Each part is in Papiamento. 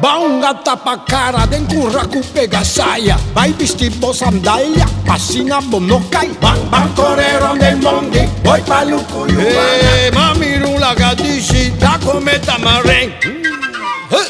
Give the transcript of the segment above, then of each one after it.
Banga tapa cara den cura cu pega saya Bay bisti bo sandalia p'asina bo no cay Ban ban core rond den mondi boy pa lucu yubana Hey mami run laga dishi ta come tamaren Huh.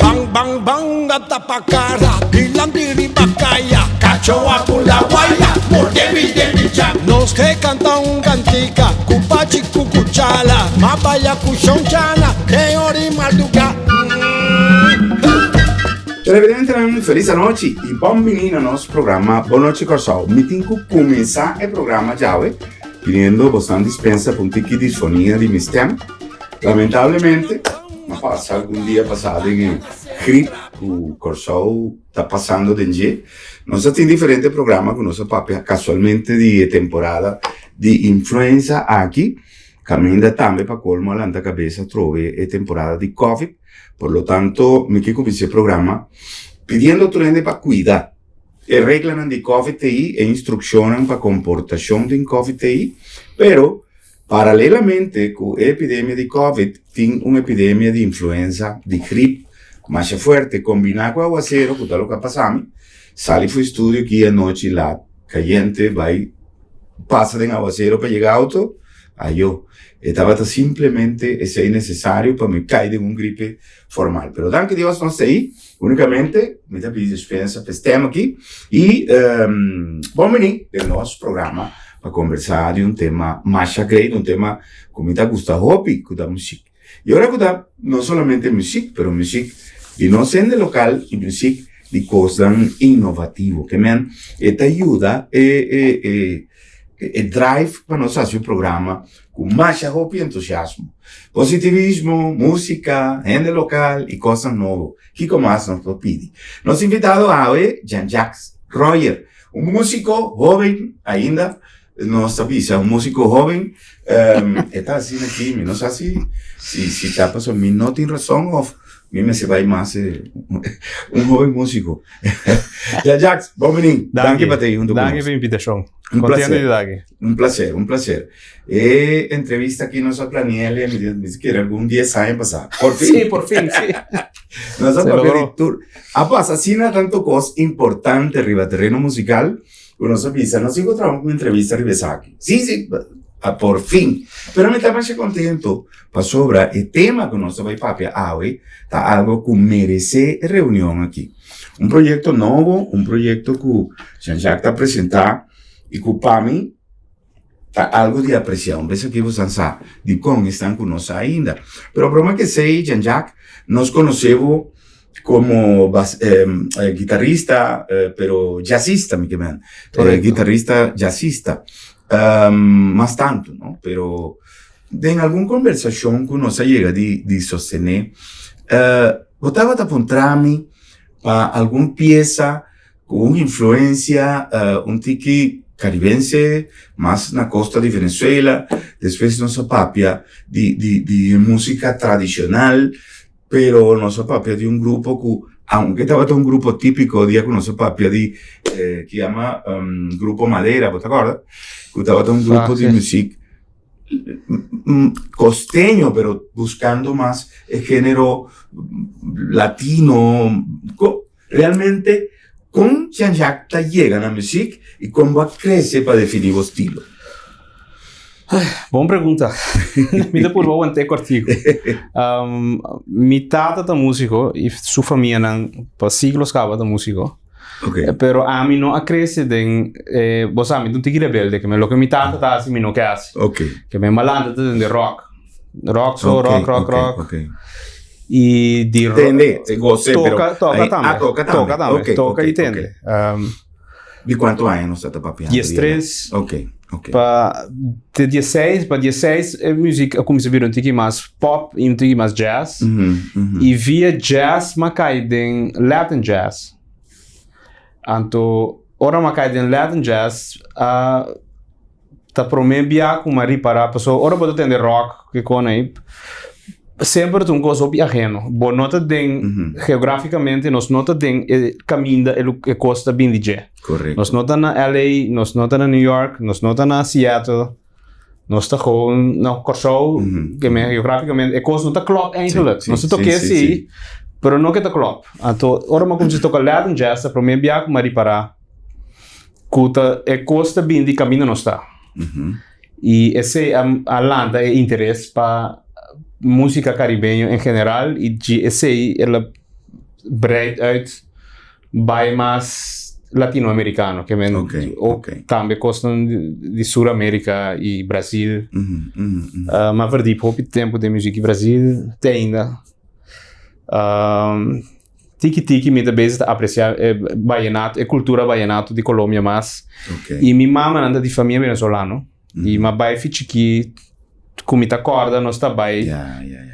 Bang bang banga tapa cara dilanti riba caya Cacho a bula waya morde mi den mi chan Nos ke canta un cantica cu pachi cu cuchala Ma baya cu shon chana den ori marduga Televidentenan felis anochi y bon bini na nos programa Bon Nochi Kòrsou. Mi tin ku kuminsá e programa djawe pidiendo bosnan dispensa pa un tiki disfonia di mi stèm. Lamentablemente, m'a pasa algun dia pasá den e grip ku Kòrsou ta pasando den dje. Nos a tin diferente programa ku nos a papia kasualmente di e temporada di influenza aki, kaminda tambe pa kolmo a lanta kabes atrobe e temporada di covid. Por lo tanto, mi ke kuminsá e programa pidiendo tur hende pa kuida e reglanan di covid ei, e instrukshonnan pa komportashon den covid ei, pero paralelamente ku e epidemia di covid tin un epidemia di influenza, di grip masha fuerte kombiná ku awasero ku ta loke a pasa mi, sali for estudio aki anochi lat kayente bai pasa den awasero pa yega auto. Ayo, e tabata simplemente esei necesario pa mi cay den un gripe formal. Pero danki Dios nos ta ei. Unicamente mi ta pidi dispensa pa es tema aki. Y bon bini den nos programa pa conversa di un tema masha great, un tema cu mi ta gusta hopi, cu ta muziek. Y ora cu ta no solamente muziek, pero muziek di nos hende local y muziek di cosnan innovativo. Ke men e ta yuda e e e e drive pa nos haci un programa cu masha hopi entusiasmo. Positivismo, musica, hende local y cosnan nobo. Kico mas nos por pidi? Nos invitado awe, Jean Jacques Royer, un musico hoben ainda, Nos ta bisa un músico joven, e ta asina aki, mi no sa si si si ta pasobra mi no tin rason of mi mester bai mas un joven músico. Ya Jacks, bon bini, danki pa ta ei hunto ku nos. Danki pa e invitashon. Un Kontento placer. di ta aki. Un placer, un placer. E entrevista aki nos a plane'el, mi ta kere algun dies aña pasá. Por fin. Sí, por fin, sí. Nos a Se papia di logró. tur. A pasa asina tanto kos importante riba tereno musical. Ku nos a bisa, nos tin ku traha un entrevista riba esaki. Sí, sí, a por fin. Pero mi ta masha kontento pasobra e tema ku nos ta bai papia awe ta algo ku meresé e reunion aki. Un proyekto nobo, un proyekto ku Jean Jacques ta presentá i ku pa mi ta algo di apresiá. Un bes aki bosan sa dikon esnan ku no sa ainda. Pero broma ke esei, Jean Jacques, nos konosé bo komo bas guitarista, pero jazzista mi ke men. Korekto. Guitarista jazzista. Mas tantu, no? Pero den algun kombersashon ku nos a yega di di sostené, bo tabata puntra mi pa algun piesa Ku un influensia un tiki karibense, mas na kosta di Venezuela, despues nos a papia di di di musika tradishonal, pero nos a papia di un grupo ku aunke tabata un grupo tipiko dia ku nos a papia di ke yama Grupo Madera, bo ta kòrda? Ku tabata un grupo di musik kosteño, pero buskando mas e genero latino. Realmente, kon Jean Jacques ta yega na muziek i kon bo a krese pa definí bo stilo? Bon pregunta. Mi ta purba want'é kòrtiku. Mi tata ta músiko i su famianan pa siglos kaba ta músiko. Ok. Pero ami no a krese den, bo sa mi ta un tiki rebelde, ke men loke mi tata ta hasi mi no ke hasi. Ok. Ke men malanta ta tende rock. Rock so, Ok, rock, rock, ok, rock. ok. I di ro- Tende, te goce, pero Toca, toca Ay, tambe. ah, toca tambe. Toca tambe. Ok, toca ok, i tende. ok. Di cuanto aña nos ta papiando? 13. Ok, ok. Pa te 16, pa 16 e muziek a cuminsa bira un tiki mas pop i un tiki mas jazz. Mhm, mhm. I via jazz m'a kai den Latin jazz. Anto ora m'a kai den Latin jazz a Ta prome bia ku m'a ripará, pasobra ora bo ta tende rock kikon ei, Semper ta un kos hopi ajeno. Bo no ta den, geograficamente nos no ta den e caminda e e kos ta bin di dje. Correcto. Nos no ta na LA, nos no ta na New York, nos no ta na Seattle. Nos ta gewoon na Kòrsou, ke men geograficamente e kos no ta klòp eigenlijk. Nos ta toke si, pero no ke ta klòp. Anto ora mi a kuminsá toka Latin jazz ta promé bia ku mi a ripará ku ta e kos ta bin di kaminda nos ta. I esei a a lanta e interes pa músika karibeño en general i dje esei el a breid uit bai mas latinoamerikano, ke men ook tambe kosnan di Sur Amerika i Brasil. Mi a verdiep hopi tempu den muzik di Brasil te ainda. Tiki tiki mi ta bezig ta apresia e bayenato, e kultura bayenato di Colombia mas. I mi mamanan ta di famia venezolano. I mi a bai fi chikí ku mi ta kòrda nos ta bai.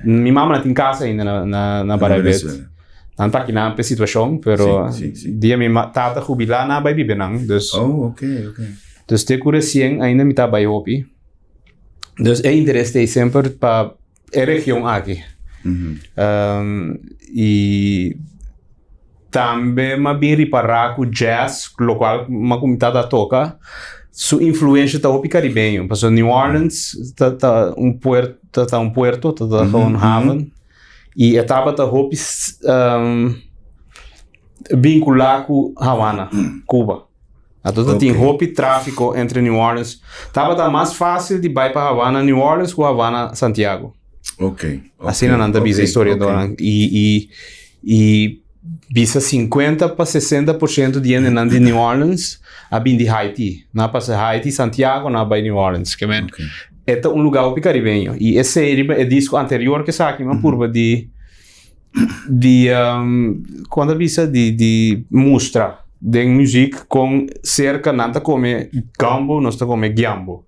Mi mamanan tin kas ainda na na na Barabet. Nan ta akinan p'e situashon, pero dia mi tata hubilá nan a bai biba nan. Dus dus te ku resien ainda mi ta bai hopi. Dus e interes ta ei semper pa e region aki. I tambe m'a bin ripará ku jazz, lokual m'a kuminsá ta toka, su influensha ta hopi karibeño. Pasobra New Orleans ta ta un puer ta ta un puerto, ta ta un haven, i e tabata hopi vinkulá ku Havana, Cuba. Anto ta tin hopi tráfiko entre New Orleans. Tabata mas fásil di bai pa Havana, New Orleans ku Havana, Santiago. Ok. Asina nan ta bisa historiadornan. I, i, i bisa 50 pa 60% di hendenan di New Orleans a bin di Haiti. Nan a pasa Haiti, Santiago, nan a bai New Orleans. Ke men, e ta un lugá hopi karibeño. I esei riba e disko anterior ke esaki mi a purba di di kon ta bisa di di mustra den muziek kon serka nan ta kome gumbo nos ta kome giambo.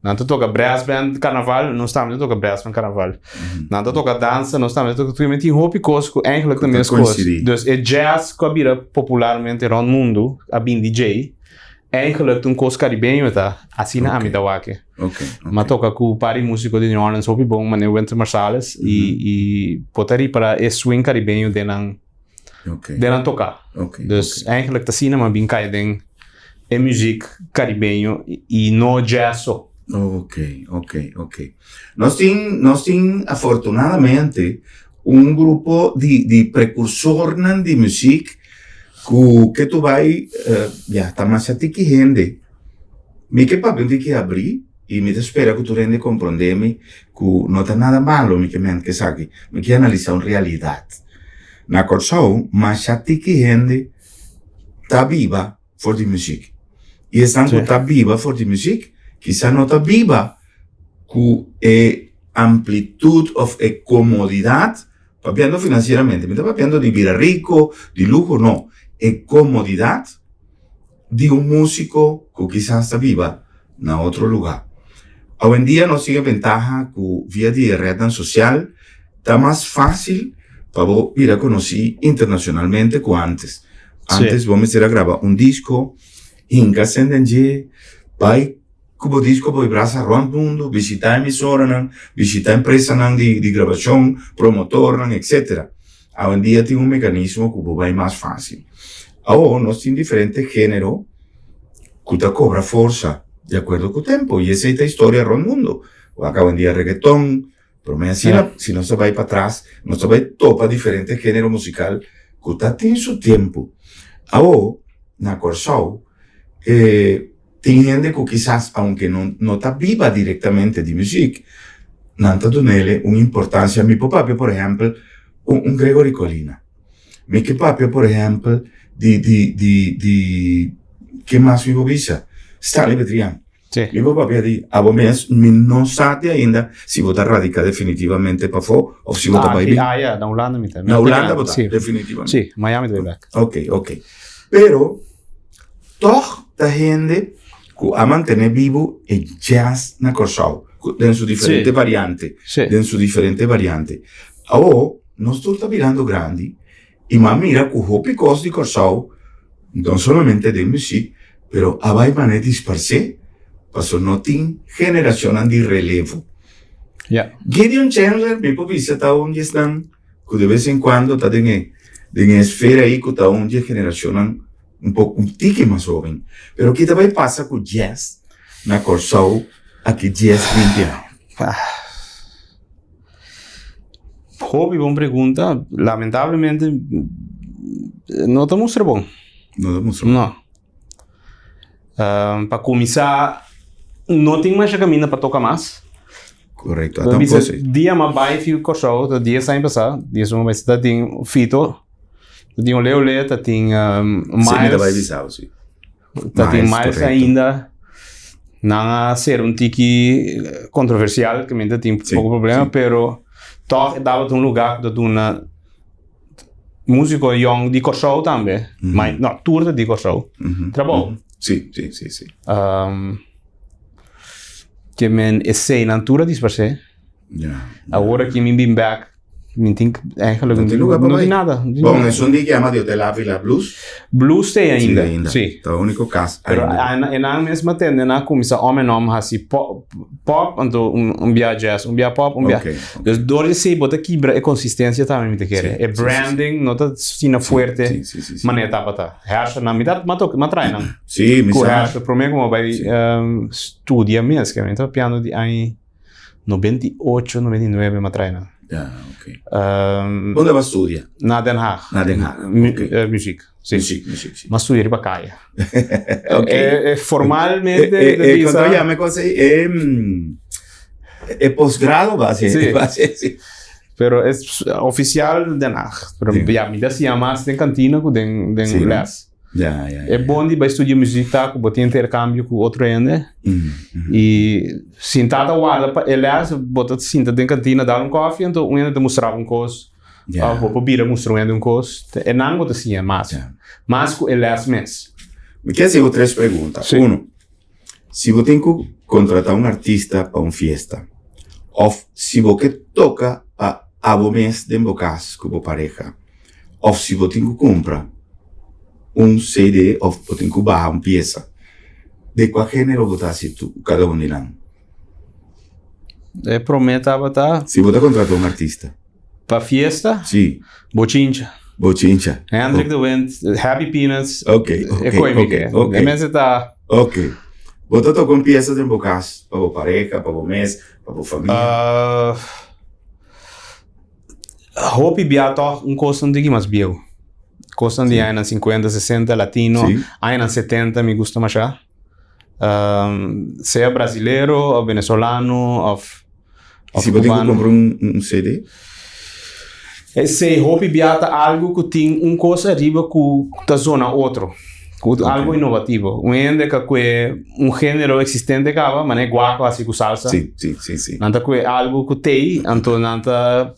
Nan ta toka brass band karnaval nos tambe ta toka brass band karnaval. Nan ta toka dansa nos tambe ta toka tin hopi kos ku eigenlijk ta mes kos. Dus e jazz ku a bira popularmente rond mundu a bin di djei eigenlijk ta un kos karibeño ta asina ami ta wak e. Okay, okay. M'a toca cu par di musico di New Orleans hopi bon, manera Wynton Marsalis, mm -hmm. y, y por ta ripara e swing caribeño den nan, okay. den nan toca. Okay, dus okay. eigenlijk ta asina m'a bin cay den e muziek caribeño y no jazz so. Ok, ok, ok. Nos tin, nos tin afortunadamente un grupo di, di precursornan di muziek cu ke tu bay, uh, ya, ta masha tiki hende. Mi ke papia un tiki abrí i mi ta spera ku tur hende komprondé mi ku no ta nada malo mi ke ment ku esaki. Mi ke analisá un realidat. Na Kòrsou masha tiki hende ta biba for di muzik. I esnan ku ta biba for di muzik kisa no ta biba ku e amplitut òf e komodidat, papiando finansieramente, mi ta papiando di bira riko, di luho, no, e komodidat. di un músiko ku kisas ta biba na otro lugá. Awendia nos tin e bentaha ku via di e retnan sosial ta mas fásil pa bo bira konosí internashonalmente ku ántes. Ántes bo mester a graba un disko, hinka sende den dje, bai ku bo disko bo brasa rònt mundu, bishitá emisoranan, bishitá empresanan di grabashon, promotornan, etcétera. Awendia tin un mekanismo ku bo bai mas fásil. Awor nos tin diferente género ku ta kobra forsa di akuerdo ku tempu i esei ta historia rònt mundu. Wak awendia regeton, promé asina si nos ta bai patras nos ta bai topa diferente género musikal ku ta tin su tempu. Awor na Kòrsou e Tin hende ku kisas aunke no no ta biba direktamente di muzik, nan ta dun'ele un importansia. Mi por papia por ehèmpel un un Gregory Colina. Mi ke papia por ehèmpel di di di di ke mas mi por bisa? Stanley Betrian. Mi por papia di abo mes, mi no sa te ainda si bo ta radiká definitivamente pafó òf si bo ta bai bin. Ah, ya, na Hulanda mi ta. Na Hulanda bo ta, definitivamente. Sí, Miami ta bai bèk. Ok, ok. Pero. Tòg ta hende ku a mantené bibu e jazz na Kòrsou, den su diferente variante, den su diferente variante. Awor, nos tur ta birando grandi i m'a mira ku hopi kos di Kòrsou, no solamente den muzik, pero a bai manera disparsé, pasobra no tin generashonnan di relevo. Ja. Gideon Chandler, mi por bisa ta un di esnan ku de bes en kuando ta den e den e esfera ei ku ta un di e generashonnan un poko un tiki mas hoben. Pero ki ta bai pasa ku jazz na Kòrsou aki dies binti aña? Hopi bon pregunta. Lamentablemente no ta mustra bon. No ta mustra bon. No. Pa kuminsá no tin masha kaminda pa toka mas. Korekto, ata un kos ei. Dia m'a bai fi Kòrsou, ta dies aña pasá, dies un mes, ta tin Fito, ta tin Olé Olé, ta tin Miles. Sí, mi ta bai bisa bo, sí. Ta tin Miles ainda. Nan a ser un tiki kontroversial, ke mi ta tin poko problema, pero tòg e tabata un lugá ku ta duna Músiko yong di Kòrsou tambe, ma no, tur ta di Kòrsou. Trabou. Sí, sí, sí, sí. Ke men eseinan tur a disparsé. Ja. Awor aki mi bin bèk, mi tin eigenlijk No tin lugar pa no bai. tin nada. No tin Bon, nada. esun di ke yama di Hotel Avila Blues. Blues t'ei ainda. Sí, ainda. Sí. Ta úniko kas Pero ainda. e nan mes a tende nan a kuminsá om en om hasi pop, pop anto un bia jazz, un bia pop, un bia. Ok, ok. Dus dor di esei bo ta kibra e konsistensia tambe mi ta kere. Sí, E sí, sí, sí. branding no ta asina fuerte Sí, sí, sí, sí. manera tabata. Hersher nan mi ta m'a toka m'a trae nan. Sí, mi Ku sa. Hersher promé ku m'a bai Sí. studia mes, ke mi ta papiando di aña 98, 99 m'a trae nan. Ja, ok. Unda bo a studia? Na Den Haag. Na Den Haag, ok. Muziek. Sí. Muziek, muziek, sí. M'a studia riba kaya. Ok. Formalmente E, ta e, bisa. Cuando yama e cosa ei, e, e posgrado ba hasi, Sí. ba hasi, sí. Pero es oficial Den Haag. Pero Sí. ya, mi ta siña mas den kantina ku den, den Sí, no? les. Ja, ja, E ja. bon di bai studia muziek ta ku bo tin interkambio ku otro hende. I sinta ta warda pa e les, bo ta sinta den kantina dal un koffie, anto un hende ta mustra bo un kos. Ja. Of bo por bira mustra un hende un kos. E nan bo ta siña mas. Ja. Mas ku e les mes. Mi kier hasi bo tres pregunta. Sí. Uno, si bo tin ku kontrata un artista pa un fiesta, of si bo ke toka pa abo mes den bo kas ku bo pareha, of si bo tin ku kumpra un CD of bo tin ku baha un piesa, de kua genero bo ta hasi tu kada un di nan? E prome tabata. Si bo ta kontrata un artista. Pa fiesta? Si. Bochincha. Bochincha. Hendrik de Windt, Happy Peanuts. Ok, ok, E koe mi ok, ke. ok. E mester ta. Ok. Bo ta toka un piesa den bo kas pa bo pareha, pa bo mes, pa bo famia? Hopi bia tòg un kosnan tiki mas bieu. Kosnan di añanan sinkuenta, sesenta, latino, añanan setenta mi gusta masha. Sea brasilero òf venezolano òf I si bo tin ku kumpra un CD? Esei hopi bia ta algu ku tin un kos ariba ku ta zona otro. Ku algu inovativo. Un hende ka kue un genero eksistente kaba, manera guaco hasi ku salsa. Sí, sí, sí, sí. Nan ta kue algu ku tei, anto nan ta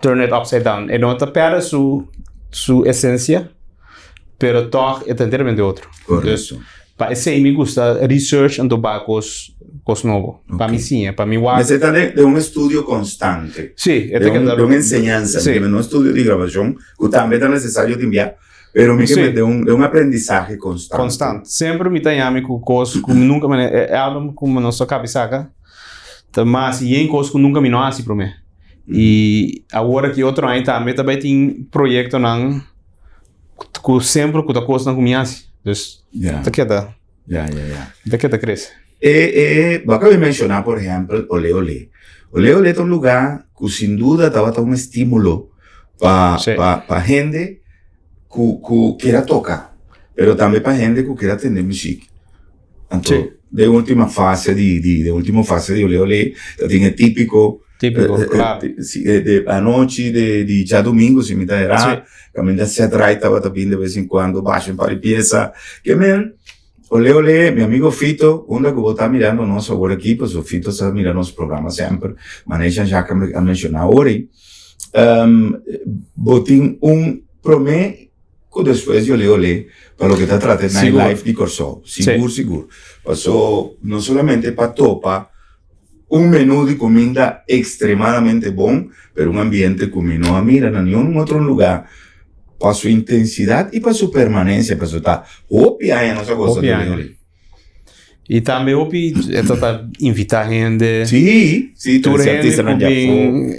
turn it upside down. E no ta pèrdè su su esensia, pero tòg e ta enteramente otro. Korekto. Dus pa esei mi gusta research anto ba kos kos nobo. Pa mi siña, pa mi wak. Mester ta den un estudio konstante. Sí, e De ta un, keda. de un enseñansa, Sí. no estudio di grabashon, ku tambe ta nesesario tin bia, pero mi ke de un, de un aprendisahe konstante. Konstant. Semper mi ta yami ku kos ku mi nunka, e album ku nos a kabi saka, ta mas yen kos ku nunka mi no hasi promé. I awor aki otro aña tambe ta bai tin proyektonan ku semper ku ta kosnan ku mi hasi. Dus ta keda, Ya, ya, ya. ta keda krese. E, e, bo a kabe menshoná por ehèmpel Olé Olé. Olé Olé ta un lugá ku sin duda tabata un estímulo pa, pa, pa hende ku, ku kier a toka, pero tambe pa hende ku kier a tende muzik. Anto, den ultima fase di, di, den ultimo fase di Olé Olé, ta tin e típiko, Típiko, klaro. Si, de anochi de, di djadumingu, si mi ta erá, kaminda Seth Wright tabata bin de bes en kuando basha un par di piesa. Ke men, Olé Olé, mi amigo Fito, unda ku bo ta mirando nos awor aki, pasobra Fito sa mira nos programa semper, manera Jean Jacques a menshoná awor ei, bo tin un promé Ku despues di olé olé pa loke ta trata e nightlife di Kòrsou. Sigur sigur. Paso no solamente pa topa un menú di kuminda ekstremadamente bon, pero un ambiente ku mi no a mira na niun otro lugá pa su intensidat i pa su permanensia, pasobra ta hopi aña nos a gosa di olé olé. I tambe hopi e ta ta invita hende. Sí, sí, Tur tur hende artistanan ku di bin afó.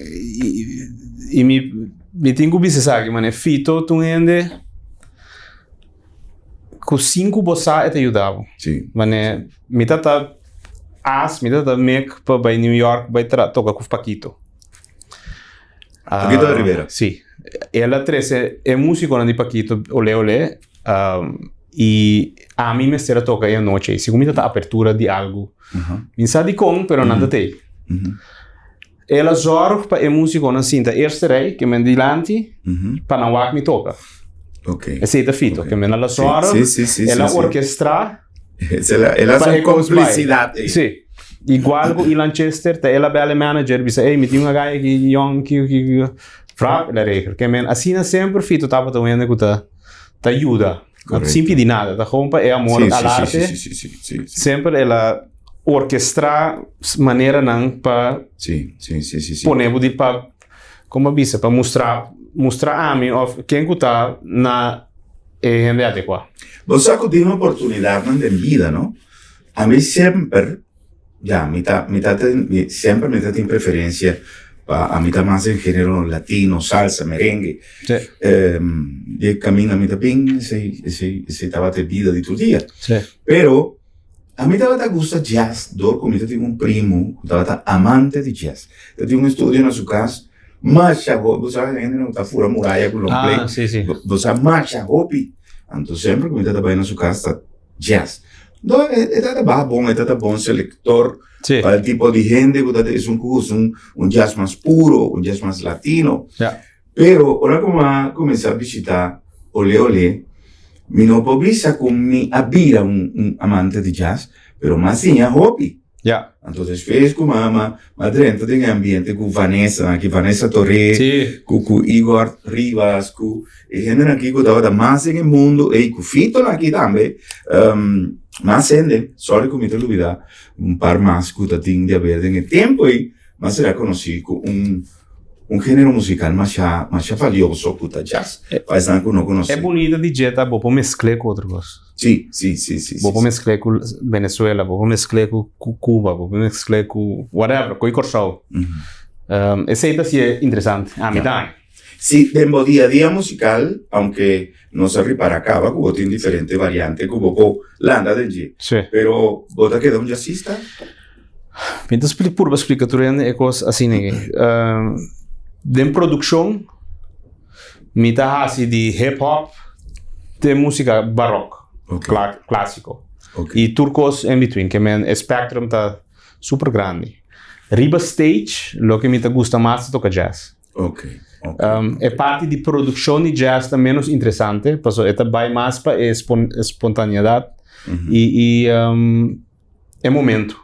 i mi mi tin ku bisa esaki manera Fito ta un hende ku sin ku bo sa e ta yuda bo. Sí. Manera mi ta ta as mi ta ta mek pa bai New York bai tra toka ku Pakito. Pakito de Rivera. Sí. El a trese e músikonan di Pakito Olé Olé i ami mester a toka e anochi ei. Segun mi ta ta apertura di algu. Mi sa dikon pero nan ta tei. El a zòrg pa e músikonan sinta eerste rei ke men dilanti pa nan wak mi toka. Esei ta Fito. Ke men al a zòrg, el a orkestrá. El a Pa haci e cos bai. complicidad ey. Sí. Igual cu Ilan Chester, ta el a bel e manager, bisa, ey, mi tin un guy aki, jong, ki, ki, ki. Frap, el a regel. Ke men, asina semper Fito tabata un hende cu ta, ta yuda. Correcto. Sin pidi nada, ta gewoon pa e amor Sí, al sí, arte. sí, sí, sí, sí, sí. Semper el a orkestra maneranan pa Sí, sí, sí, sí, sí. pone bo di pa, como bisa, pa mustra, mustra ami of ken cu ta na e hende adekuá. Bo sa ku tin oportunidatnan den bida, no? Ami semper, ya, mi ta, mi ta ten, mi semper mi ta tin preferensia pa ami ta mas den género latino, salsa, merengue. Sí. Di e kaminda mi ta bin, esei, esei, esei tabata e bida di tur dia. Sí. Pero, ami tabata gusta jazz dor ku mi ta tin un primu ku tabata amante di jazz. Ta tin un estudio na su kas. Masha hopi, bo sa hende no ta fura muraya ku long play. Ah, sí, sí. Bo sa masha hopi. Anto semper ku mi ta bai na su kas ta jazz. No, e, e ta baha bon, e ta bon selector Sí. pa el tipo di hende ku ta esun ku gusta un, un jazz mas puro, un jazz mas latino. Ja. Pero ora ku mi a kuminsá bishitá Olé Olé, mi no por bisa ku mi a bira un, un amante di jazz, pero mi a siña hopi. Ja. Anto despues ku mama a drenta den e ambiente ku Vanessa aki, Vanessa Toré, Sí. ku ku Igor Rivas, ku e hendenan aki ku tabata mas den e mundo ei, ku Fitonan aki tambe, mas hende, sorry ku mi ta lubida un par mas ku ta tin di haber den e tempo ei, mas sera konosí ku un Un genero musical masha masha valioso cu ta jazz pa esnan cu no conoce. E bunita di dje ta bo por mezcl'e cu otro cos. Si, si, si, si, Bo por si. mezcl'e cu Venezuela, bo por mezcl'e cu cu Cuba, bo por mezcl'e cu whatever, cu e Corsou. Esey ta haci'e interesante, ami ta haña. Si, den bo dia a dia musical, aunke nos a ripara caba cu bo tin diferente variante cu bo por landa den dje, Si. pero bo ta keda un jazzista? Mi ta purba splika tur hende e kos asina aki. Den produkshon mi ta hasi di hip hop te musika barok, klasiko. I tur kos in between, ke men e spectrum ta super grandi. Riba stage loke mi ta gusta mas ta toka jazz. E parti di produkshon di jazz ta menos interesante, pasobra e ta bai mas pa e spontaneidad i e momento.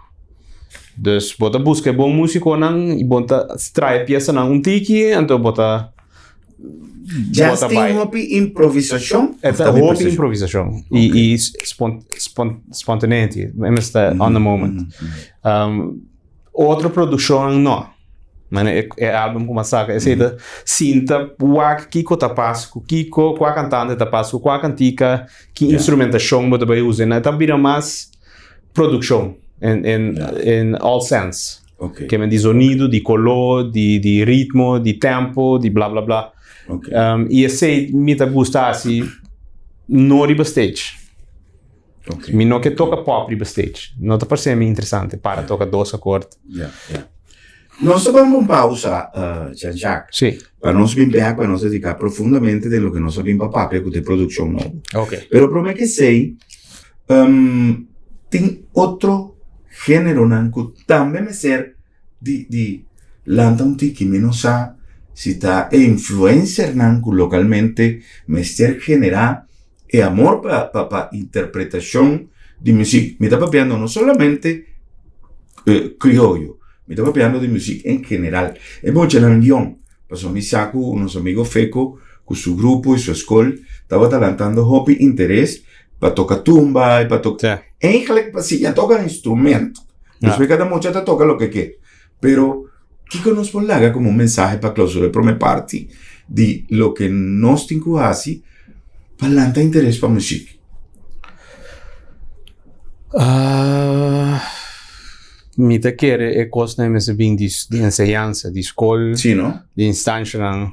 Dus bo ta buska e bon musikonan i bo ta traha e piesanan un tiki, anto bo ta Jazz tin hopi improvisashon? E ta hopi improvisashon i spontaneity, ta on the moment. Otro produkshonnan no. Manera e album ku mi a saka esei ta sinta wak kiko ta pas ku kiko, kua kantante ta pas ku kua kantika, ki instrumentashon bo ta bai usa. E ta bira mas produkshon in all sense. Ke men di zonido, di koló, di ritmo, di tempo, di bla bla bla. I esei mi ta gusta hasi no riba stage. Okay. Mi no ke toka pop riba stage. No ta parse mi interesante para toka dos akkoord. Ja, ja. Nos ta bamba un pausa, uh, Jean-Jacques. Sí. Pa nos bin bek, pa nos dedica profundamente den loke nos a bin pa papia ku te produccion nobo. Okay. Pero prome ke esei, um, tin otro generonan ku tambe mester di, di lanta un tiki. Mi no sa si ta e influencernan ku localmente mester genera E amor pa pa pa interpretacion di muziek, mi ta papiando no solamente crioyo, mi ta papiando di muziek en general. E muchanan yong, pasobra mi sa cu nos amigo Feco cu su grupo y su escol tabata lantando hopi interes pa toca tumba y pa toca, eigenlijk pa siña toca instrumento. Despues cada mucha ta toca loke ke, pero Kiko nos por laga komo un mensahe pa klousura e promé parti di loke nos tin ku hasi pa lanta interes pa muzik? Mi ta kere e kosnan mester bin di di enseñansa, di skol, Sí, no? di instanshanan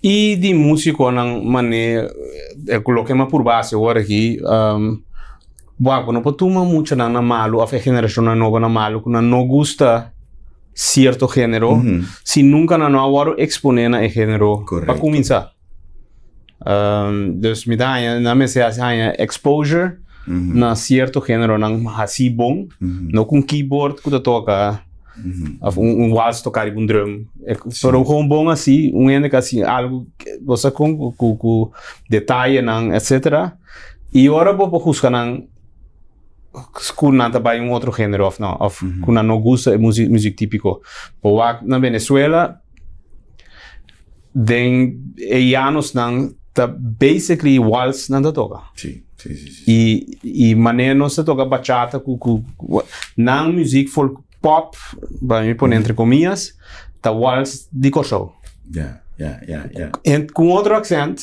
i di musikonan mane loke mi a purba hasi awor aki bo no por tuma muchanan na malu òf e generashonnan nobo na malu ku nan no gusta sierto genero si nunka nan no a wòrdu eksponé na e genero pa kuminsá. Dus mi ta haña, nan mester hasi haña exposure na cierto generonan hasi bon, no cu un keyboard cu ta toca of un wals toca riba un drum, pero gewoon bon asi, un hende cu hasi algo, bo sa con, cu cu detayenan etcetera, y ora bo por husga nan cu nan ta bay un otro genero of no, of cu nan no gusta e music tipico. Bo wak na Venezuela. Den e llanosnan ta basically wals nan ta toca. Sí, sí, sí, sí. Y, y manera nos ta toca bachata cu, cu, nan muziek folk pop, pa mi pone entre comillas, ta wals di Kòrsou. Ja, ja, ja, ja. En cu otro accent,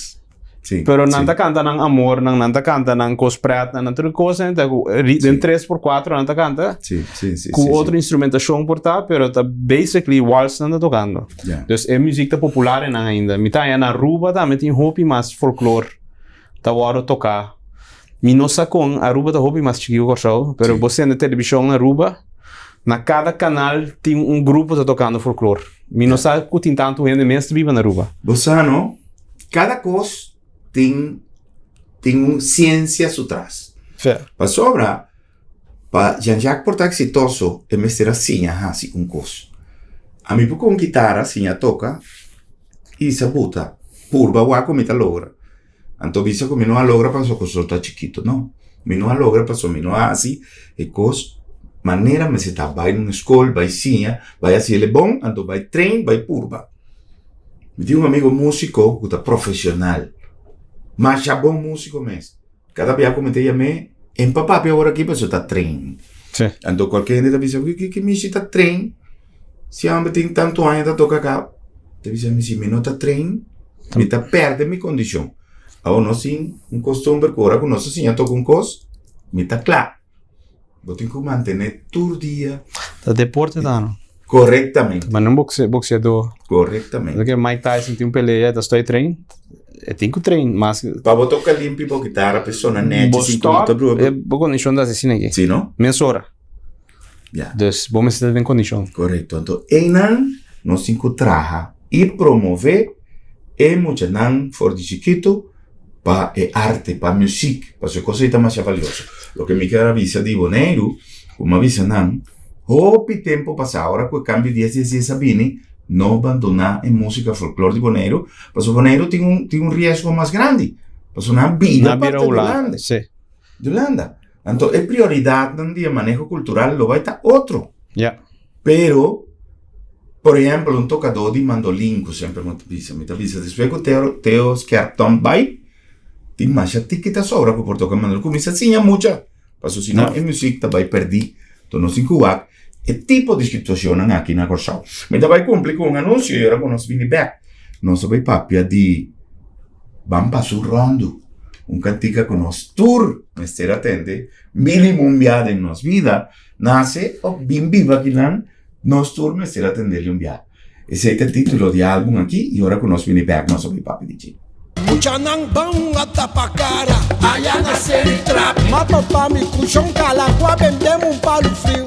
Sí, pero nan sí. ta canta nan amor, nan, nan ta canta nan cos pret, nan, nan tur cos, nan ta cu ri- den Sí. tres por cuatro nan ta canta. Sí, sí, sí, Cu sí, otro sí. instrumentacion por ta, pero ta basically wals nan ta tocando. Ja. Dus e muziek ta popular einan ainda. Mi ta haña na Aruba tambe tin hopi mas folklor ta wòrdu toká. Mi no sa kon Aruba ta hopi mas chikí ku Kòrsou, pero Sí. bo sende televishon na Aruba, na kada kanal tin un grupo ta tokando folklor. Mi no sa ku tin tantu hende mes ta biba na Aruba. Bo sa no, kada kos tin tin un siensia su tras. Sí. Pasobra pa Jean Jacques por ta eksitoso e mester a siña hasi un kos. Ami por kon kitara siña toka i sa buta purba wak ku mi ta logra. Anto bisa ku mi no a logra pasobra ku so ta chikito. No, mi no a logra pasobra mi no a hasi e kos manera mester ta. Bai un skol, bai siña, bai hasi el e bon, anto bai train, bai purba. Mi tin un amigo músiko ku ta profesional, masha bon músiko mes. Kada bia ku mi ta yam'é, e pa papia awor aki pasobra ta train. Sí. Anto kualke hende ta bisa, ki ki mishi ta train? Si homber tin tantu aña ta toka kaba. Ta bisa mi, si mi no ta train, mi ta pèrdè mi kondishon. Awor nos tin un kostumber ku ora ku nos a siña toka un kos, mi ta kla. Bo tin ku mantené tur dia. Ta deporte ta no? Korektamente. Ma un boxe, boxeador. Korektamente. Porque Mike Tyson tin un pelea, ta stoy train. E tin ku train mas. Pa bo toka limpi bo kitara pa e sona nechi Bo sin ku no stop, ta brua. e bo kondishon ta asina aki. Si no? Mesora. Ya. Dus bo mester ta den kondishon. Korekto. Anto einan nos tin ku traha i promové e muchanan for di chikitu pa e arte, pa muziek, pasobra e kos ei ta masha valioso. Loke mi kier a bisa di Boneiru, ku mi a bisa nan, hopi tempu pasá, ora ku e kambio dies dies dies a bini, no bandoná e músika folklor di Boneiru, pasobra Boneiru tin un tin un riesgo mas grandi, pasobra nan a bira Nan a bira parti di Hulanda, Hulanda. sí. Di Hulanda. Anto e prioridatnan di e maneho kultural lo bai ta otro. Ja. Pero, por ehempel, un tokadó di mandolin ku semper mi ta bisa, mi ta bisa despues ku Teo, Teo Skerpton bai, tin masha tiki ta sobra ku por toka mandolin. Kuminsá siña mucha, pasobra si no e muzik ta bai pèrdí. Enton nos tin ku wak e tipo di situashonnan aki na Kòrsou. Mi ta bai kumpli ku un anunsio i ora ku nos bini bèk, nos ta bai papia di Ban pasa un ròndu, un kantika ku nos tur mester a tende mínimo un bia den nos bida. Nase òf bin biba akinan, nos tur mester a tendel un bia. Esei ta e título di e álbum aki i ora ku nos bini bèk nos a bai papia di dje. Muchanan ban a tapa cara, aya na seri trap. Ma topa mi cu Shon Calagua bendem un palu friu.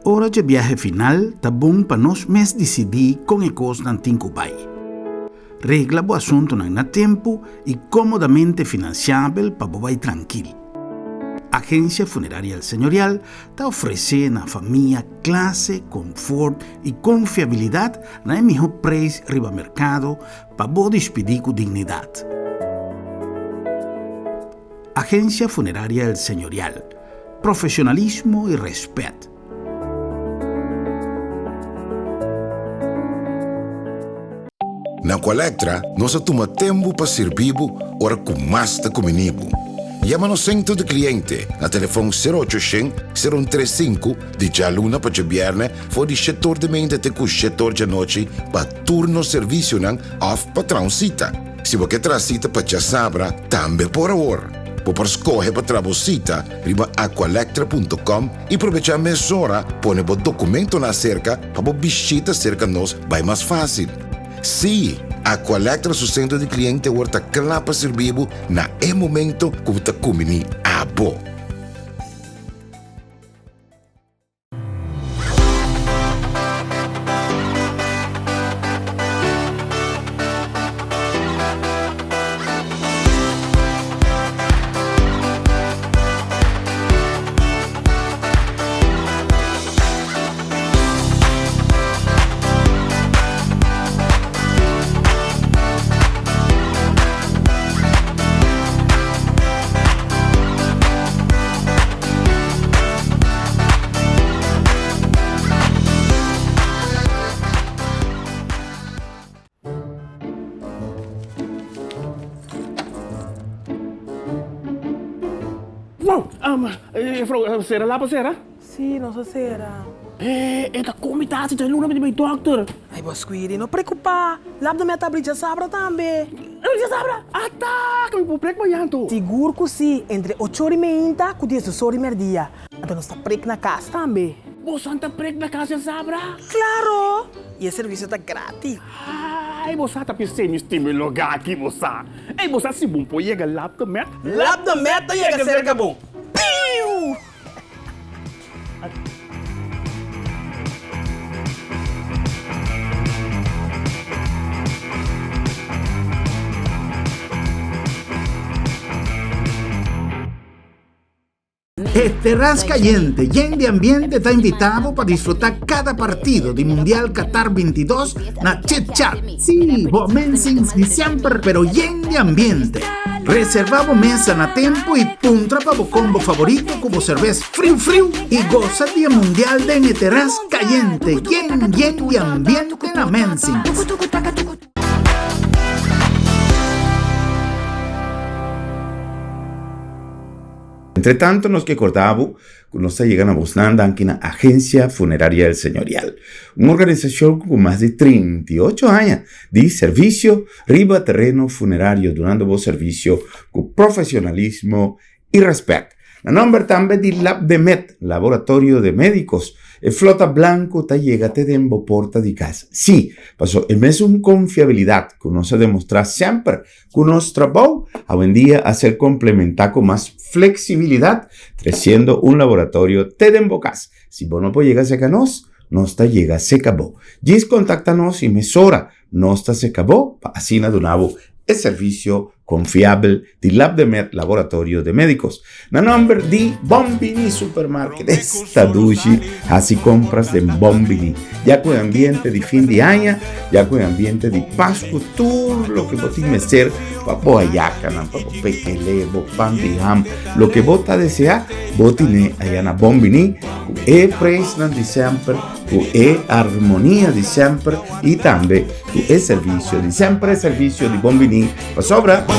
Ora dje biahe final ta bon pa nos mes disidí kon e kosnan tin ku bai. Regla bo asuntunan na tempu i kómodamente finansiabel pa bo bai trankil. Agensia Funeraria El Señorial ta ofresé na famia klase, konfort i konfiabilidat na e mihó preis riba merkado pa bo dispidí ku dignidat. Agencia Funeraria El Señorial, profesionalismo y respet. Na Aqualectra nos a tuma tempu pa sirbi bo ora ku mas ta kumini bo. Yama nos sentro di kliente na telefon sero ocho shen, sero un tres sinku di djaluna pa djabièrnè for di shetor di meinta te ku shetor djanochi pa tur nos servisionan òf pa traha un sita. Si bo ke traha sita pa djasabra, tambe por awor. Bo por skohe pa traha bo sita riba aqualectra.com i probechá mesora pone bo dokumentonan aserka pa bo bishita serka nos bai mas fásil. Sí, Aqualectra su sentro di kliente awor ta kla pa sirbi bo na e momento ku bo ta kumbiní abo. Wow! Juffrouw, sera lapa sera? Sí, nos a sera. E, e ta con mi tasi, ta luna mi di bay dokter. Ay, bo Squiri, no preocupa. Lap de meta abri djasabra tambe. Abri djasabra? Ata, cu mi por prek mañan to. Sigur cu si, entre ocho ora y meinta cu diesdos ora y merdia. Anto nos ta prek na cas tambe. Bosan ta prek na cas djasabra? Claro! Y e servicio ta gratis. Ay, bo sa ta p'esei mi stima e loga aki, bo sa. Ey, bo sa si bon por yega Lap de Met? Lap de Met ta yega cerca bo. Piu! E Terras Cayente yen di ambiente ta invita bo pa disfruta cada partido di Mundial Qatar 22 na Chit Chat. Sí, bo mensings di semper pero yen di ambiente. Reserva bo mesa na tempo y puntra pa bo combo favorito cu bo cervez friu friu y goza di e Mundial den e Terras Cayente yen yen di ambiente na Mensings. Entre tanto nos ke korda bo ku nos ta yega na bosnan danki na Agencia Funeraria El Señorial, un organisashon ku mas di 38 aña di servisio riba tereno funerario dunando bo servisio ku profesionalismo i rèspèt. Na nòmber tambe di Labdemed, Laboratorio de Médicos, e flota blanku ta yega te den bo porta di kas. Sí, paso e mesun konfiabilidat ku nos a demostrá semper Ku nos trabou awendia a ser komplementá ku mas fleksibilidat, tresiendo un laboratorio te den bo kas. Si bo no por yega seka nos, nos ta yega seka bo. Djis kontakta nos i mesora nos ta seka bo pa asina duna bo e servisio konfiabel di Labdemed Laboratorio de Médicos. Na nòmber di Bombini Supermarket esta dushi hasi kompras den Bombini. Ya ku e ambiente di fin di aña, ya ku e ambiente di Pasku, tur loke bo tin mester pa bo ayakanan, pa bo pekele, bo pan di ham, loke bo ta deseá, bo tine aya na Bombini ku e preisnan di semper, ku e armonia di semper i tambe ku e servisio di semper, e servisio di Bombini. Pasobra Bon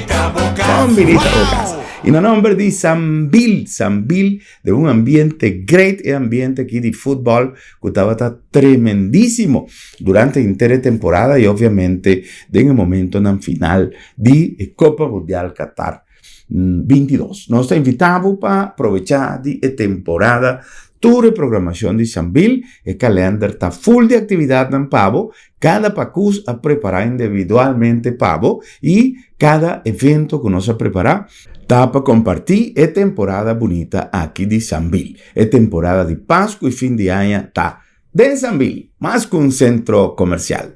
ta bo kas. I na nomber di Sambil, Sambil den un ambiente great, e ambiente aki di futbòl ku tabata tremendísimo durante henter e temporada i obviamente den e momentonan final di e Kopa Mundial Qatar 22. Nos ta invitá bo pa probechá di e temporada tur e programashon di Sambil, e kalènder ta ful di aktividatnan pa bo. Kada pakus a prepará individualmente pa bo i kada evento ku nos a prepará ta pa kompartí e temporada bunita aki di Sambil. E temporada di Pasku i fin di aña ta den Sambil, mas ku un sentro komersial.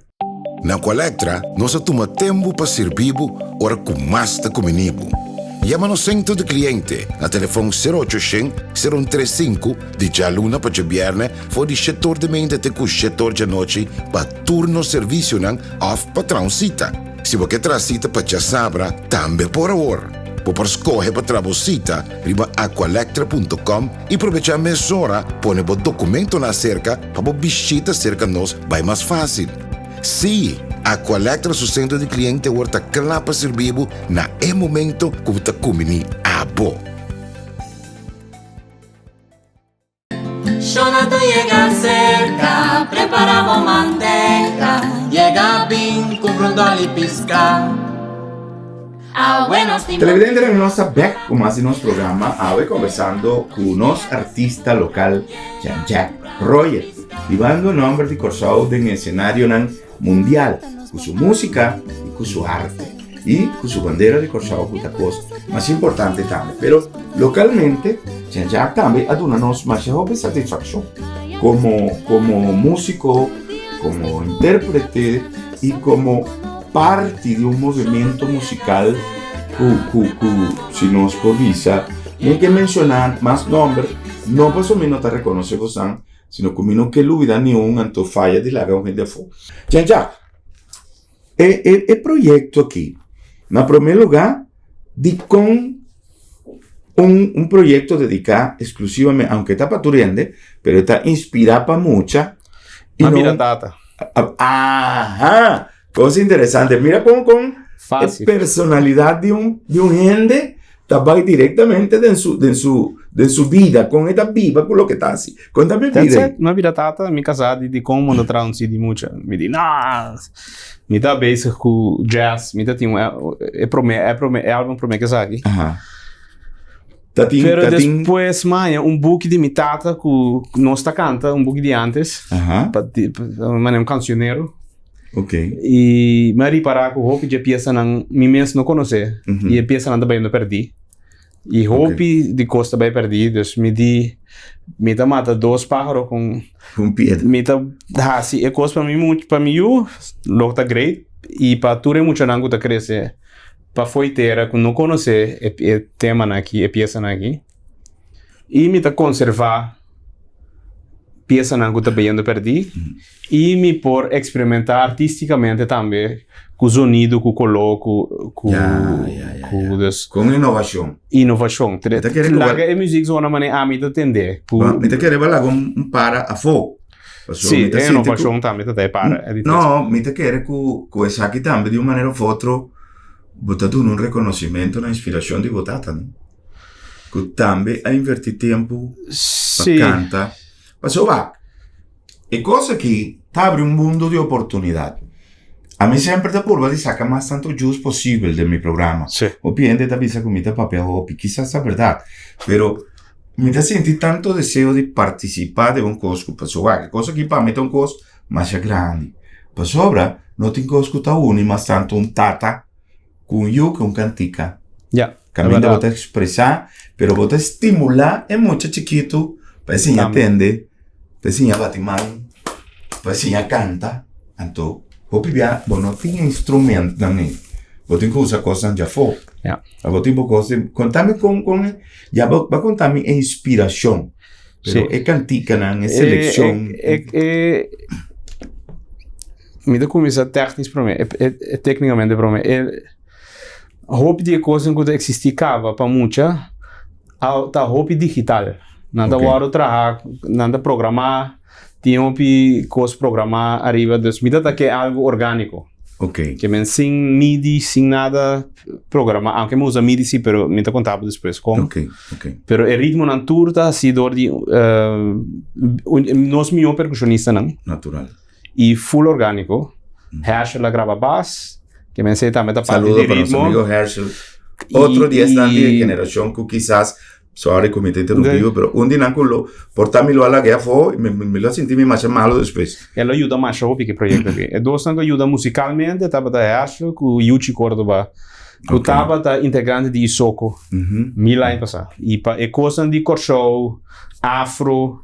Na Aqualectra nos a tuma tempu pa sirbi bo ora ku mas ta kumini bo. Yama nos sentro di kliente na telefòn 0800 0135 di djaluna pa djabièrnè For di shetor di meinta te ku shetor djanochi pa tur nos servisionan òf pa traha un sita. Si bo ke traha sita pa djasabra, tambe por awor. Bo por skohe pa traha bo sita riba aqualectra.com i probechá mesora pone bo dokumentonan aserka pa bo bishita serka nos bai mas fásil. Sí, Aqualectra su sentro di kliente awor ta kla pa sirbi bo na e momento ku bo ta kumbiní abo. Shona ta yega serka, prepara bo manteca, yega. bin kumpra un dòl'i piská. Awe nos tin. Televidentenan nos ta bek ku mas di nos programa awe kombersando ku nos artista lokal Jean Jack Royer hibando nomber di Kòrsou den esenarionan mundial ku su músika i ku su arte i ku su bandera di Kòrsou ku ta kos mas importante tambe. Pero lokalmente Jean Jack tambe a duna nos masha hopi satisfakshon komo komo músiko, komo intérprete i komo parti di un movimento musikal ku ku ku si nos por bisa mi ke menshoná mas nòmber no pasobra mi no ta rekonosé bosan sino ku mi no ke lubida niun anto faya di laga un hende afó. Jean Jacques, e e e proyekto aki, na promé lugá dikon un un proyekto dediká eksklusivamente, aunke ta pa tur hende, pero e ta inspirá pa mucha i A bira no tata. Aha! Kos interesante. Mira kon kon e personalidat di un di un hende ta bai direktamente den su den su den su bida, kon e ta biba ku loke ta hasi. Kon ta biba That's it. Mi a bira tata, mi kasá di dikon bo no traha un CD mucha. Mi di, no! Mi ta bezig ku jazz, mi ta tin un e promé e promé e album promé ku esaki. Aha. Ta tin, Pero ta tin. despues maña un buki di mi tata ku nos ta kanta, un buki di antes. Aha. Pa, di, pa, manera un cancionero. Ok. I mi a ripará ku hopi dje piesanan mi mes no konosé. Mm -hmm. I e piesanan ta bayendo pèrdí. I hopi okay. di kos ta bai pèrdí. Dus mi di, mi ta mata dos páharo kon un piedra. Mi ta hasi e kos pa mi much, pa mi yu, lo ta great. I pa tur e muchanan ku ta krese pa fo'i tera ku no konosé e, e temanan aki, e piesanan aki. I mi ta konservá piesanan ku ta bayendo pèrdí. I mi por eksperimentá artístikamente tambe ku zonido, ku koló, ku ku Ya, ya, ya, ku ya. dus Kon inovashon. inovashon. Mi ta kere ku Laga e muzik zona manera ami ta tendé. Ku Mi ta kere bo laga un para afó. Pasobra Sí, mi ta e sinti ku inovashon tambe ta ta e para, e di tres. No, mi ta kere ku ku esaki tambe di un manera of otro bo ta duna un rekonosimento na inspirashon di bo tata, no? Ku tambe a invertí tempu pa Sí. kanta. Pasobra E kos aki ta abri un mundo di oportunidat. Ami semper ta purba di saka mas tantu jus posibel den mi programa. Sí. Hopi hende ta bisa ku mi ta papia hopi, kisas ta bèrdat, pero mi ta sinti tantu deseo di partisipá den un kos ku pasobra wak e kos aki pa mi ta un kos masha grandi. Pasobra no tin kos ku ta uni mas tantu un tata ku un yu ku un kantika. Ya, Kaminda bo bèrdat. ta ekspresá, pero bo ta stimulá e mucha chikitu pa e siña Tambe. tende, pa e siña bati man, pa e siña kanta. Anto, hopi bia bo no tin e instrumentnan ei. Bo tin ku usa kosnan djafó. Ya. Bo tin bo kos di, konta mi kon kon e, ya bo a konta mi e inspirashon, pero Sí. e kantikanan, e selekshon. E, e, e, mi ta kuminsá tèknisch promé, e, e, e téknikamente promé. E, Hopi di e kosnan ku ta eksistí kaba pa mucha a ta hopi digital. Nan ta wòrdu traha, nan ta programá, tin hopi kos programá ariba, dus mi ta ta ke algu orgániko. Ke men sin midi, sin nada programá, aunke mi usa midi si, pero mi ta konta bo despues kon. Pero e ritmonan tur ta hasi dor di nos mihó perkushonistanan. Natural. I full orgániko. Herschel a graba bas, ke men sey tambe ta parti Saludo di pa nos ritmo. amigo Herschel. Otro di esnan di e generashon ku kisas, sorry ku mi ta interrumpí bo, pero un di nan ku lo, por ta mi lo a lag'é afó, mi mi lo a sinti mi masha malo despues. El a yuda masha hopi ku e proyekto aki. E dosnan ku a yuda musikalmente tabata Herschel ku Yuchi Cordoba, ku tabata integrante di Isoko mil aña pasá. I pa e kosnan di Kòrsou, afro,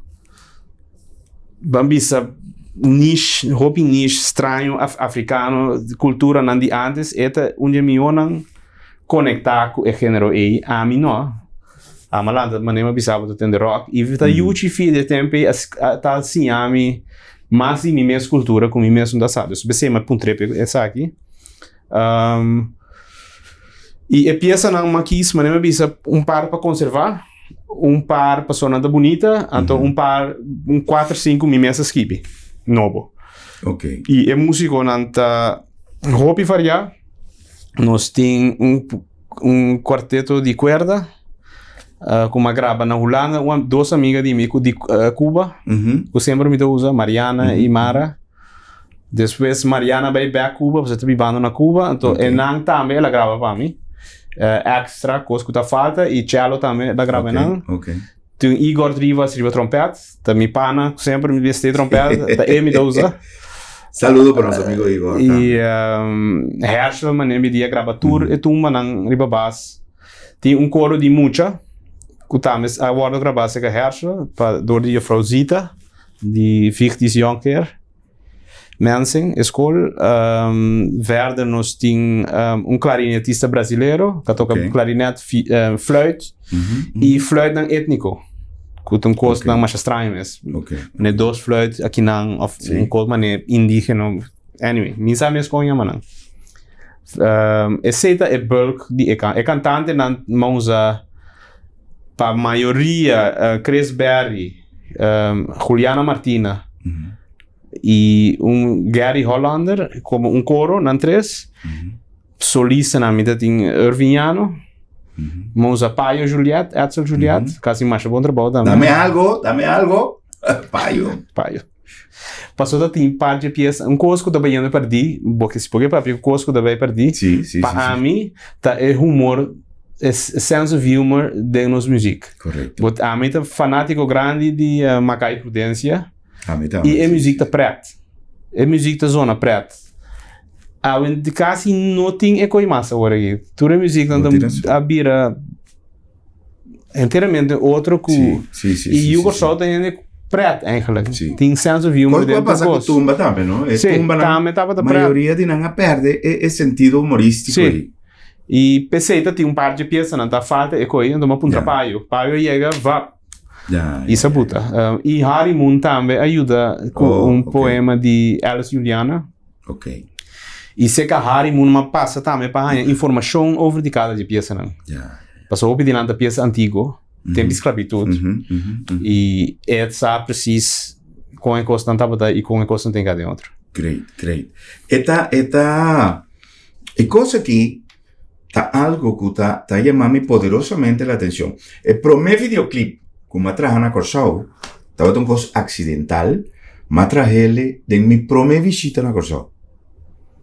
Ban bisa niche, hopi niche straño africano, culturanan di antes, e ta un di e mihonan conecta cu e genero ey. Ami no. Ami a lanta manera mi a bisa bo ta tende rock. Y ta yuchi fi di e tempo ey a ta siña mi mas di mi mes cultura cu mi mes no ta sa. Dus besey mi a puntra esaki. Y e piesanan makis, manera mi a bisa, un par pa conserva, un par pasobra nan ta bunita, anto un par, un cuater, cinco mi mes a skibi, nobo. Ok. Y e musiconan ta hopi varia. Nos tin un, un cuarteto di cuerda, cu mi a graba na Hulanda, un, dos amiga di mi cu di Cuba, cu semper mi ta usa, Mariana y Mara. Despues Mariana bai bek Cuba, pasobra e ta bibando na Cuba, anto e nan tambe el a graba pa mi. Extra kos ku ta falta i cello tambe el a graba e nan. Tin Igor Rivas riba trompet, ta mi pana ku semper mi mester trompet, ta e mi ta usa. Saludo pa nos amigo Igor tambe. I Herschel manera mi di a graba tur e tumbanan riba bas. Tin un koro di mucha ku tambe a wòrdu grabá serka Herschel pa dor di juffrouw Zita di Vichtis Jonkheer Mensing e skol. Verder nos tin un klarinetista brasilero ku a toka klarinet, fluit i fluitnan étniko ku ta un kosnan masha straño mes. Manera dos fluit akinan òf un kos manera indigeno. Anyway, mi sa mes kon yama nan. Esei ta e bulk di e kan. E kantantenan m'a usa pa mayoria Chris Berry, Juliana Martina i un Gary Hollander komo un koro, nan tres. Solistanan mi ta tin Irving Llano, m'a usa Payo Juliet, Edsel Juliet, ku a hasi masha bon trabou tambe. Dame algo, dame algo. Payo. Payo. Pasobra ta tin par dje pies, un kos ku ta bai yendo pèrdí, bo ke si por ke papia ku kos ku ta bai pèrdí, Sí, sí, pa sí, sí. ami ta e humor, e sense of humor den nos muziek. Correcto. Bo ami ta fanátiko grandi di Makai Prudencia Ami tambe, i e sí, muziek sí, ta sí. prèt. E muziek ta zona prèt. Awe kasi no tin e koi mas awor aki. Tur e muzieknan No ta tin asun. a bira Enteramente otro ku Sí, sí, sí, i sí, yu sí, Kòrsou sí. ta hende pret eigenlijk. Sí. Tin sense of humor Kos ku a den tur pasa ku kos. tumba tambe, no? E Sí, tumbanan, tambe tabata pret. mayoria di nan a pèrdè e e sentido humorístiko Sí. ei. I p'esei ta tin un par dje piesanan ta falta e koi, anto mi a puntra Ja. Payo. Payo a yega, vap, Ja, i ja, sa ja, buta. ja. I Harry Moon tambe a yuda ku Oh, un ok. poema di Alice Juliana. Ok. I seka Harry Moon a pasa tambe pa haña informashon over di kada dje piesanan. Ja. Pasobra hopi di nan ta piesa antiguo, temp di sklabitut, i e sa presis kon e kosnan tabata i kon e kosnan tin kada den otro. Great, great. E ta, e ta, e kos aki ta algo ku ta, ta yama mi poderosamente la atenshon. E promé videoclip ku mi a traha na Kòrsou tabata un kos aksidental, mi a trah'el den mi promé bishita na Kòrsou.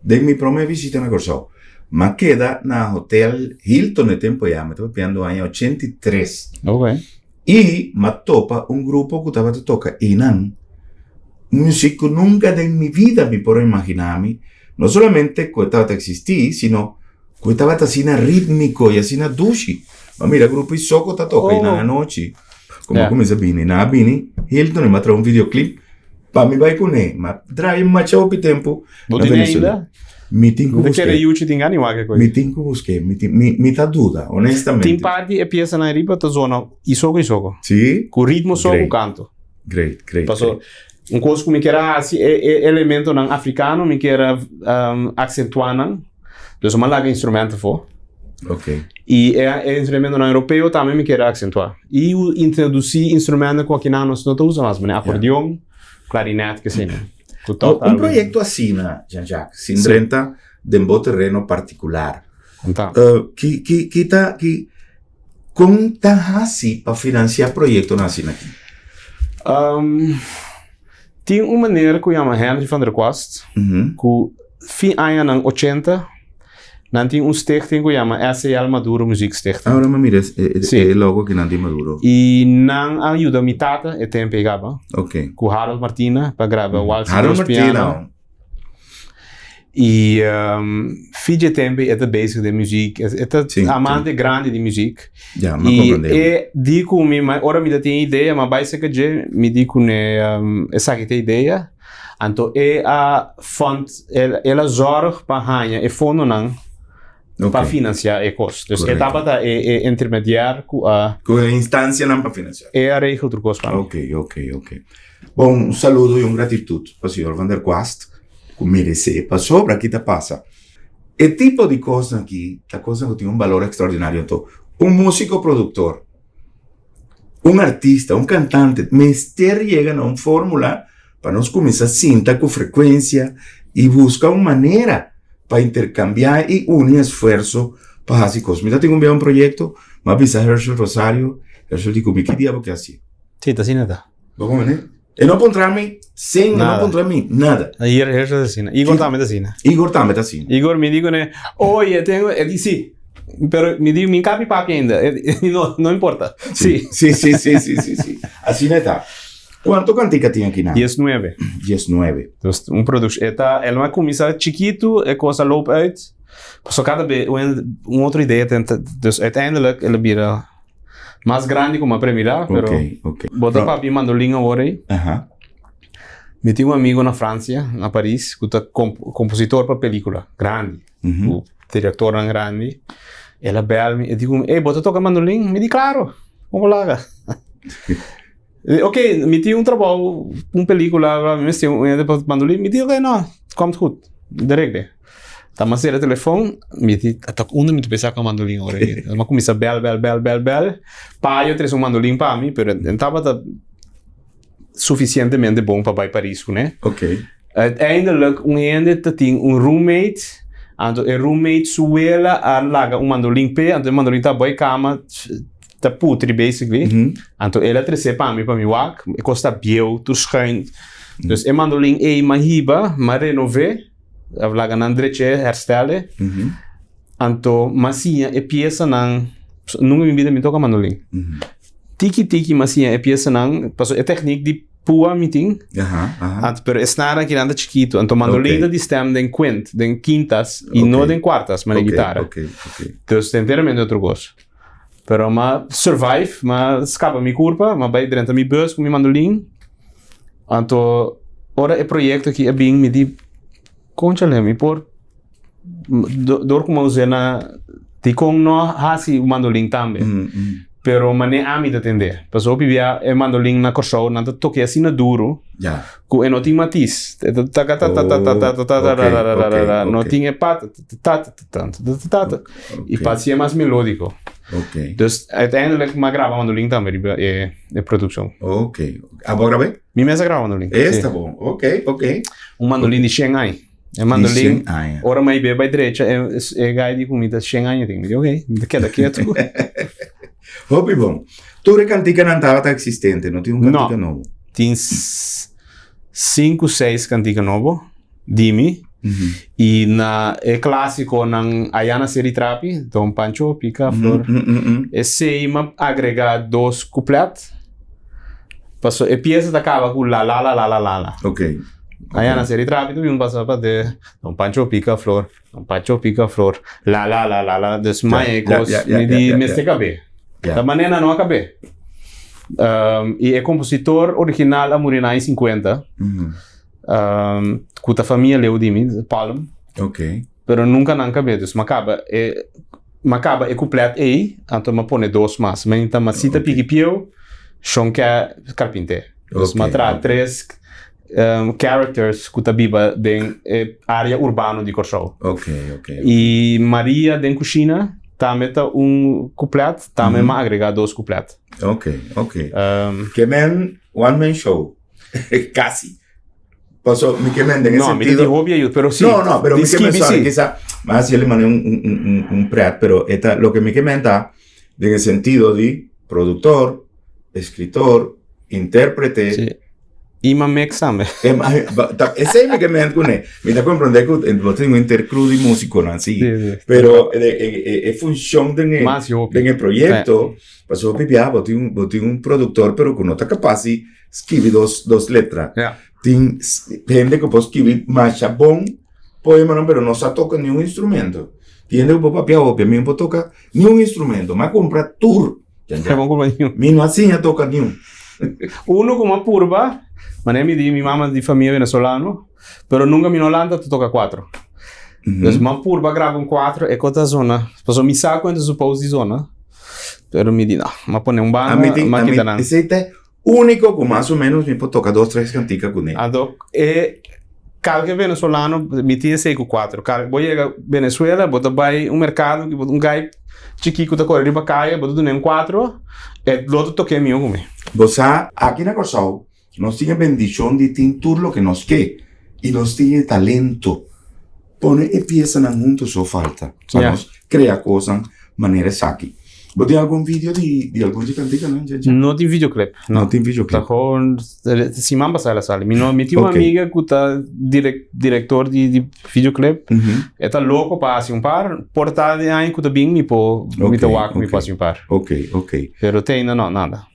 Den mi prome visita na Kòrsou, m'a keda na Hotel Hilton e tempu ya, mi ta papiando aña 83. Ok. I m'a topa un grupo ku tabata toka einan un muzik ku nunka den mi vida mi por a imaginá mi, no solamente ku e tabata eksistí, sino ku e tabata asina rítmiko i asina dushi. M'a mira grupo Isoko ta toka einan anochi. Ku m'a kuminsá bini, nan a bini Hilton i m'a traha un videoclip. Pa mi bai kuné, ma draai masha hopi tempu Bo na tin Venezuela. ainda? Mi tin ku Mi ta kere busk'é. yuchi tin gana wak e kos. Mi tin ku busk'é. Mi tin, mi, mi ta duda, honestamente. Tin par di e piesanan ariba ta zona isoko isoko. Sí? Ku ritmo so ku Great. kanto. Great, great, Paso great. un kos ku mi kier a hasi e e elementonan afrikano mi kier a aksentuá nan. Dus mi a laga instrumento afó. Ok. I e e instrumentonan europeo tambe mi kier a aksentuá. I introdusí instrumento ku akinan nos no ta usa mas, manera akordeon, klarinet, ke sina. Ku tòg Un proyekto asina, Jean-Jacques, sin drenta den bo tereno partikular, ki ki ki ta ki kon ta hasi pa finansiá proyektonan asina aki? Tin un meneer ku yama Henry van der Kwast, ku fin añanan ochenta nan tin un stichting ku yama SCL Maduro Muziekstichting. Ahora mi a mira e logo ki nan tin Maduro. I nan a yuda mi tata e tempu ei kaba. Ok. Ku Harold Martina pa graba Waltz Harold Dos Piano. Martina. I fi dje tempu ei e ta bezig den muziek, e ta amante grandi di muziek. Ja, mi a comprende. I e di ku mi, ma ora mi ta tin idea, mi a bai serka dje, mi di kuné esaki ta e idea. Anto e a fund, el a zorg pa haña e fondonan pa finansiá e kos. Dus e tabata e intermediair ku a. Ku e instansianan pa finansiá. E a regel tur kos pa mi. Ok, ok, ok. Bon, un saludo i un gratitut pa señor Van der Kwast ku meresé pasobra ki ta pasa. E tipo di kosnan aki ta kosnan ku tin un balor ekstraordinario. Anto, un músiko produktor, un artista, un kantante mester yega na un fórmula pa nos kuminsá sinta ku frekuensia i buska un manera pa interkambiá i uni esfuerso pa hasi kos. Mi ta tin un bia un proyekto, mi a bisa Herschel Rosario, Herschel di ku mi, ki dia bo ke hasié? Sí, ta asina ta. Bo komo ne? E no puntra mi sen, e no Nada. puntra mi nada. Hier, hier ta asina. Igor tambe ta asina. Igor tambe ta asina. Igor mi di kuné, oye, tengo, e di si. Pero mi di, mi kapi papi ainda. E di, no, no importa. Si. Si, si, si, si, si, si. Asina e ta. Kuantu kantika tin aki nan? 19. 19. Dus un productie. E ta, el a kuminsá chikitu, e kos a loop uit. Paso kada be un, un otro idea ten, dus uiteindelijk el a bira mas grandi ku mi a premira, pero Ok, ok. bo ta No. papia mandolin awor ei. Aha. Mi tin un amigo na Francia, na Paris, ku ta comp- compositor pa pelicula, grandi. Mhm. Ku directornan grandi. El a bel mi, e di ku mi, ey, bo ta toca mandolin? Mi di, claro, como laga? E, Ok, mi tin un trabou, un pelicula, bla, mi mester un hende pa mandolin. Mi di, ok, no, komt goed, direct de. Ta m'a sera telefon, mi di, ta unda mi ta pensa ku mandolin ora ei? M'a kuminsa bel, bel, bel, bel, bel. Payo a trese un mandolin pa mi, pero e tabata sufisientemente bon pa bai Paris kuné. Ok. Uiteindelijk un hende ta tin un roommate, anto e roommate su wela a laga un mandolin p'e, anto e mandolin ta bai kama ta putri basically, anto el a trese pa mi pa mi wak, e kos ta bieu, tur schuin, dus e mandolin ei m'a hiba, m'a renové, a laga nan drech'é, herstel'é, anto m'a siña e piesanan, nunka mi bida mi toka mandolin, tiki tiki m'a siña e piesanan, pasobra e teknik di Pua mi tin. Aha, aha. Anto, pero e snarnan kinan ta chikitu. Anto mandolin ta Ok. di stem den kwint, den quintas y no Ok. den cuartas, manera Ok, guitarra. ok, ok. Dus ta enteramente otro cos. Pero m'a survive, m'a scapa mi curpa, m'a bay drenta mi bus cu mi mandolin. Anto, ora e proyecto aki a bin, mi di, Conchale, mi por Dor ku m'a us'é na dikon no hasi un mandolin tambe. Pero manera ami ta tendé. Pasobra hopi bia e mandolin na Kòrsou nan ta tok'é asina duru ku e no tin matis. E ta takatatatatatatatatatatatatata. No tin e pa tatatatatatata. I pa hasié mas melódiko. Dus uiteindelijk m'a graba mandolin tambe riba e produkshon. Abo a grab'é? Mi mes a graba mandolin. Esta bon. Ok, ok. Un mandolin di shen aña. E mandolin, ora mi be bai drecha, e, e guy di ku mi ta shen aña tin. Mi di, ok, mi ta keda ketu. Hopi bon. Tur e kantikanan tabata eksistente, no tin un kantika No. nobo. Tin sinku, seis kantika nobo di mi. I na e klasikonan Aya na Seri Trapi, Don Pancho, Pika, Flor. Esei m'a agrega dos kuplet. Paso e piesa ta kaba ku la la la la la la la. Ok. Aya na seri trapi tu mi pasa pa de Don Pancho pica flor, Don Pancho pica flor, la la la la la. Dus mai e kos mi di mester kab'é. Ta manera no a kab'é. Um, i e kompositor original a muri na aña 50. Um, ku ta famia leu di mi, Palm. Ok. Pero nunka nan kab'é. Dus m'a kaba e m'a kaba e kuplet ei, anto m'a pone dos mas. Mi ta Masita Piki Pieu, Shon Kè Karpinté. Dus m'a traha tres um, characters ku ta biba den e área urbano di Kòrsou. Ok, ok. I Maria den kushina tambe ta un kuplet, tambe m'a agregá dos kuplet. Ok, ok. Um, Ke men one man show. Kasi. Paso, mi ke men den e no, mi sentido. tin hopi ayuda, pero sí. No, no, pero Di mi ke men skibi sorry, sí. quizá, mas si le mandé un, un, un, un, un pret, pero esta, lo que mi ke men ta, den e sentido di productor, escritor, intérprete, Sí. I m'a mix tambe. E ma- ba- ta- esei mi ke men kuné. Mi ta komprendé ku bo tin un intercrew di músikonan, sí. Sí, sí. Pero e, e, e, e funshon den e, Mas hopi. den e proyekto, pasobra hopi bia bo tin un, bo tin un produktor pero ku no ta kapas di skibi dos, dos letra. Ja. Tin hende ku por skibi masha bon poemanan pero no sa toka niun instrumento. Tin hende ku por papia hopi, mi no por toka niun instrumento. Mi a kumpra tur. Mi no a siña toka niun. Uno ku mi a purba, manera mi di mi mama di famia venezolano, pero nunka mi no lanta ta toka kuatro. Dus mi a purba graba un kuatro, e kos ta zona. Pasobra mi sa ku e ta supos di zona, pero mi di no, mi a pone un banda, mi a kita nan. Esei ta Único cu mas o menos mi por toca dos tres cantica cu ne. Anto e kalke venezolano mi tin esei cu cuatro. Kal bo yega Venezuela bo ta bay un mercado ki bo un guy chiki cu ta core riba caya bo ta duna un cuatro e lo ta toke miho cu mi. Bo sa aki na Kòrsou nos tin e bendishon di tin tur loke nos ke i nos tin e talento. Pone e piesanan huntu so falta pa nos krea kosnan manera esaki. Bo tin algun video di di algun di kantikanan, Dja Dja? No tin videoclip. No tin videoclip. Ta gewoon siman pasá el a sali. Mi no mi tin un amiga ku ta direk direktor di di videoclip. E ta loko pa hasi un par. Por ta di aña ku ta bin mi por mi ta wak mi por hasi un par. Ok, ok. Pero te ainda no, nada.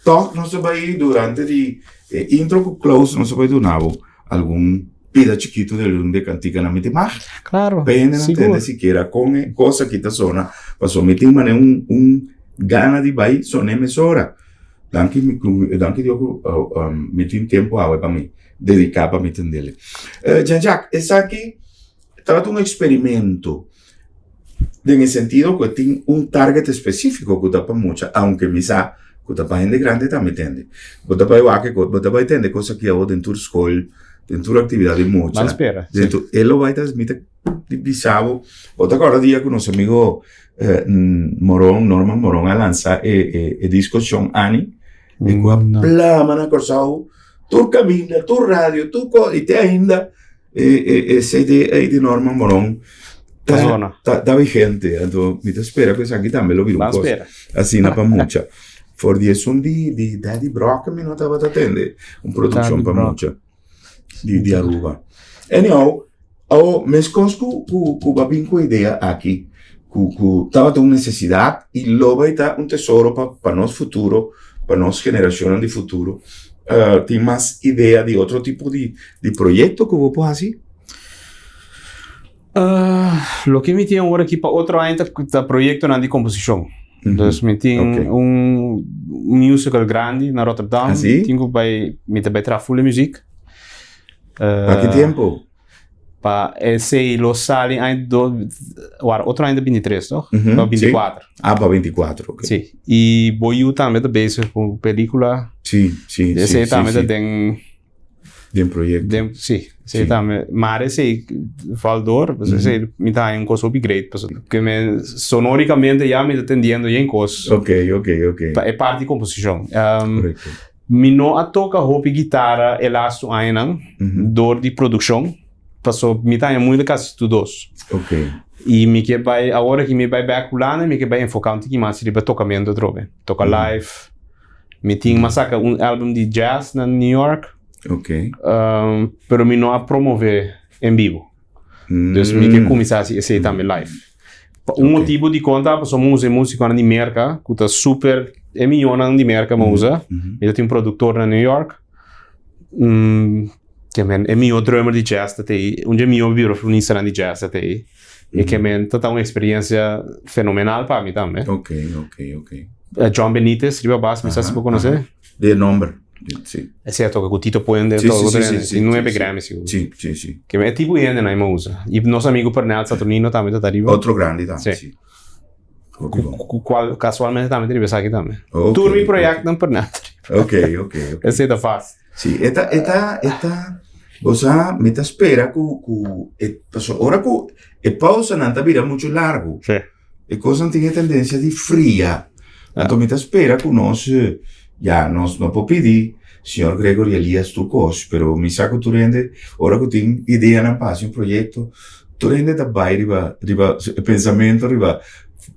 Tòg nos ta bai durante di e intro ku close nos ta bai duna bo algun pida chikitu di algun di e kantikanan. Mi tin mag Claro, pa hende nan sigur. tende sikiera kon e kos aki ta sona pasobra mi tin manera un un gana di bai son'é mesora. Danki mi ku danki Dios ku mi tin tempu awe pa mi dediká pa mi tendele. Jean Jacques, esaki tabata un eksperimento. Den e sentido ku e tin un target espesífiko ku ta pa mucha, aunke mi sa ku ta pa hende grandi tambe tende. Bo ta bai wak e kos, bo ta bai tende kos aki awor den tur skol, den tur aktividat di mucha. Ban spera, Den si. tur, e lo bai ta, mi ta bisa bo, bo ta kòrda dia ku nos amigo Moron, Norman Moron a lansa e e e disko Shon Ani? E ku a plama na Kòrsou, tur kaminda, tur radio, tur kos, i te ainda E e e CD ei di Norman Moron Ta ta zona. ta ta vigente. Anto mi ta spera ku esaki tambe lo bira un Ban kos spera. asina pa mucha. For di esun di di Daddy Brock mi no tabata tende un produkshon Daddy pa Brock. mucha di di Aruba. Anyhow, awo meskos ku ku ku bo a bin ku e idea aki ku ku tabata un nesesidat i lo bai ta un tesoro pa pa nos futuro, pa nos generashonnan di futuro. Tin mas idea di otro tipo di Di proyecto cu bo por haci? Loke mi tin awor aki pa otro aña ta, ta proyectonan di composicion. Dus mi tin Ok. un musical grandi na Rotterdam. Ah, si? Tin cu bai, mi ta bai traha full e muziek. Pa ki tempo? Pa esey lo sali aña do, wara, otro aña ta bintitres, toch? Pa Si. binticuater. Ah, pa binticuater, ok. Si. Y bo yu tambe ta bezig cu un pelicula. Si, si, si, Esey si, tambe ta si. den Den proyecto. Den, sí, sí, Sí. tambe. Maar esei val door, pues esei mi ta haña un kos hopi great, pasobra ke me sonoricamente ya mi ta tendiendo yen kos. Ok, ok, ok. Pa e parti composicion. Correcto. Mi no a toca hopi guitara e laatste añanan door di produccion, paso mi ta haña moeilijk casi tur dos. Ok. Y mi ke bai, awor ki mi bai bek Hulanda, mi ke bai enfoca un tiki mas riba tocamento atrobe. Toca live. Mi tin mas saka un album di jazz na New York. Ok. Um, pero mi no a promove en vivo. Dus mi ke kuminsá hasi esei tambe live. Pa un motibu di konta, pasobra mi usa e músikonan di Merka, ku ta super, e miónan di Merka mi usa. Mi ta tin un produktor na New York. Mm, ke men, e mihó drummer di jazz ta tei, un di e mihó vibrafonistanan di jazz ta tei. E ke men ta ta un experiencia fenomenal pa mi tambe. Ok, ok, ok. John Benitez riba bas, mi sa si bo conoce. De nomber, si. Ese a toca cu Tito Puente, Sí, todo sí, otro sí, hende. sí, Tin nuebe sí, Grammy sigur. Sí, sí, sí. Ke men e tipo di hende nan mi usa. Y nos amigo Pernell Saturnino tambe ta ta riba. Otro grandi tambe, Sí. sí. Hopi bon. Cu cual casualmente tambe ta riba esaki tambe. Ok, Tur mi ok. proyectnan Pernell ta riba. Ok, ok, ok. Esey ta fast. Sí, e ta, e ta, e ta, bo sa, mi ta spera ku, ku e, pasobra ora ku e pausanan ta bira muchu largu, Sí. e kosnan tin e tendensia di fria. Anto mi ta spera ku nos, ya, nos no por pidi señor Gregory Elias tur kos, pero mi sa ku tur hende, ora ku tin ideanan pa hasi un proyekto, tur hende ta bai riba, riba e pensamentu riba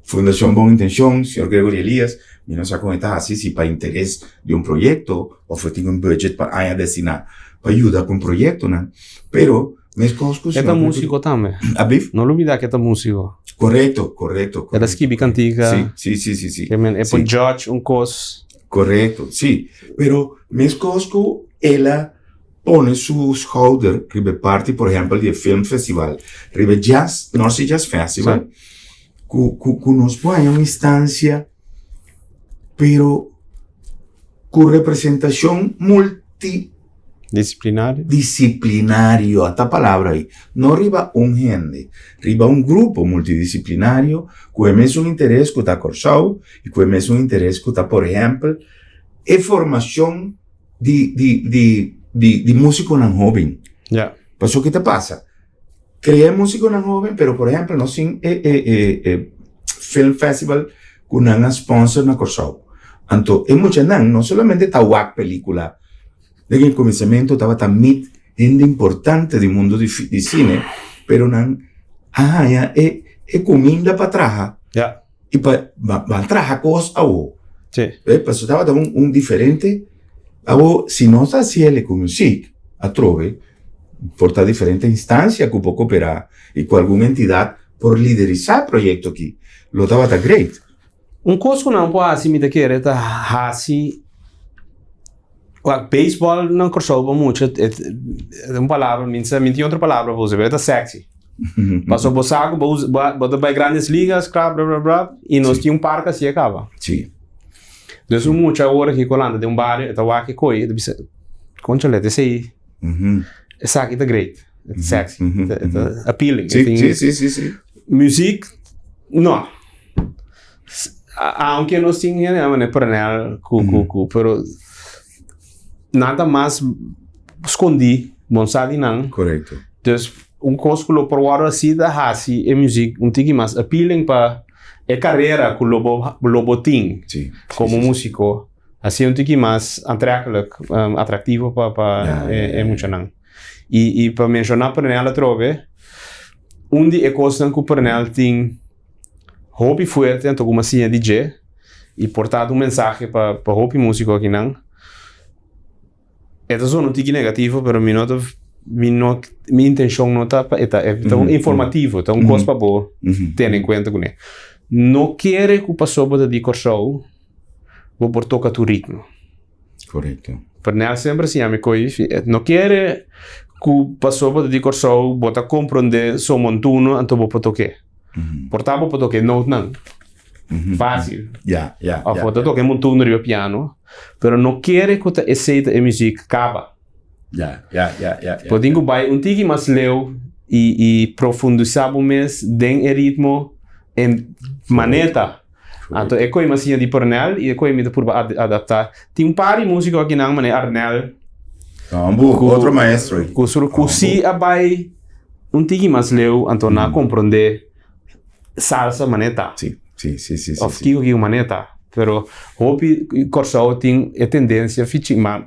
Fundashon Bon Intenshon, señor Gregory Elias, mi no sa kon e ta hasi, si pa interes di un proyekto, Of e tin un budget pa aña destiná pa yuda ku proyektonan. Pero meskos ku E ta músiko tambe. Ablief? No lubidá ku e ta músiko. Korekto, korekto. E ta skibi kantika. Si, si, si, si, si. Ke men e por judge un kos. Korekto, si. Pero meskos ku el a pone su schouder riba e parti, por ehèmpel, di e filmfestival, riba e jazz, North Sea Jazz Festival, ku ku ku nos por haña un instansia, pero Ku representashon multi. Disciplinario. Disciplinario, ata palabra ei. No riba un hende, riba un grupo multidisciplinario ku e mesun interes ku ta Kòrsou i ku e mesun interes ku ta, por ehèmpel, e formashon di di di di di músikonan hóben. Ja. Pasobra ke ta pasa? Crea musiconan hoben, pero por ehempel nos tin e e e e film festival cu nan a sponsor na Corsou. Anto e muchanan no solamente ta wak pelicula, den e cuminsamento tabata meet hende importante di mundo di di cine, pero nan a haya e e cuminda pa traha. Ja. I pa ban traha kos awo. Sí. Eh, paso tabata un, un diferente. Awo, si nos ta hasi el ku muziek, atrobe, por ta diferente instancia ku por koperá i ku algun entidat por liderisá e proyekto aki, lo tabata great. Un kos ku nan por hasi mi ta kere ta hasi wak beisbòl na Kòrsou pa mucha e un palabra mi sa mi tin otro palabra pa usa pero e ta sexy pasobra bo sa ku bo usa bo ta bai grandes ligas kla bla bla bla i nos tin un park asi a kaba dus un mucha awor aki ku lanta den un bario e ta wak e koi e ta bisa konchale esei esaki ta great e ta sexy e ta appealing muziek no. Aunke nos tin hende a manera Pernell ku ku ku pero nan ta mas skondí bon sa di nan. Korekto. Dus un kos ku lo por wòrdu hasi ta hasi e muzik un tiki mas appealing pa e karera ku lo bo lo bo tin komo músiko. Hasi un tiki mas aantrekkelijk, atraktivo pa pa e muchanan. I i pa menshoná Pernell atrobe, un di e kosnan ku Pernell tin Hopi fuerte anto ku siña di dje i por ta un mensahe pa pa hopi músiko akinan. E ta sona un tiki negativo pero mi no ta mi no mi intenshon no ta pa e ta e ta un informativo ta un kos pa bo tene en kuenta kuné. No kere ku pasobra bo ta di Kòrsou bo por toka tur ritmo. Korekto. Pernel semper a siña mi koe no kere ku pasobra bo ta di Kòrsou bo ta komprondé so montuno anto bo por tok'é. Por ta bo por toka e nootnan fásil. Ya, ya. Òf bo ta toka e montuno riba piano, pero no kere ku ta esei ta e muzik kaba. Ya, ya, ya, ya. Bo tin ku bai un tiki mas leu i i profundisá bo mes den e ritmo en maneta. Anto e koe mi a siña di Pernell i e koe mi ta purba adaptá. Tin un par di músiko akinan manera Arnel. Tambu, otro maestro ei. Ku sur ku si a bai un tiki mas leu anto nan a komprondé salsa manera ta. Si, si, si, si, si. Òf kiko kiko manera ta. Pero hopi Kòrsou tin e tendensia fichi ma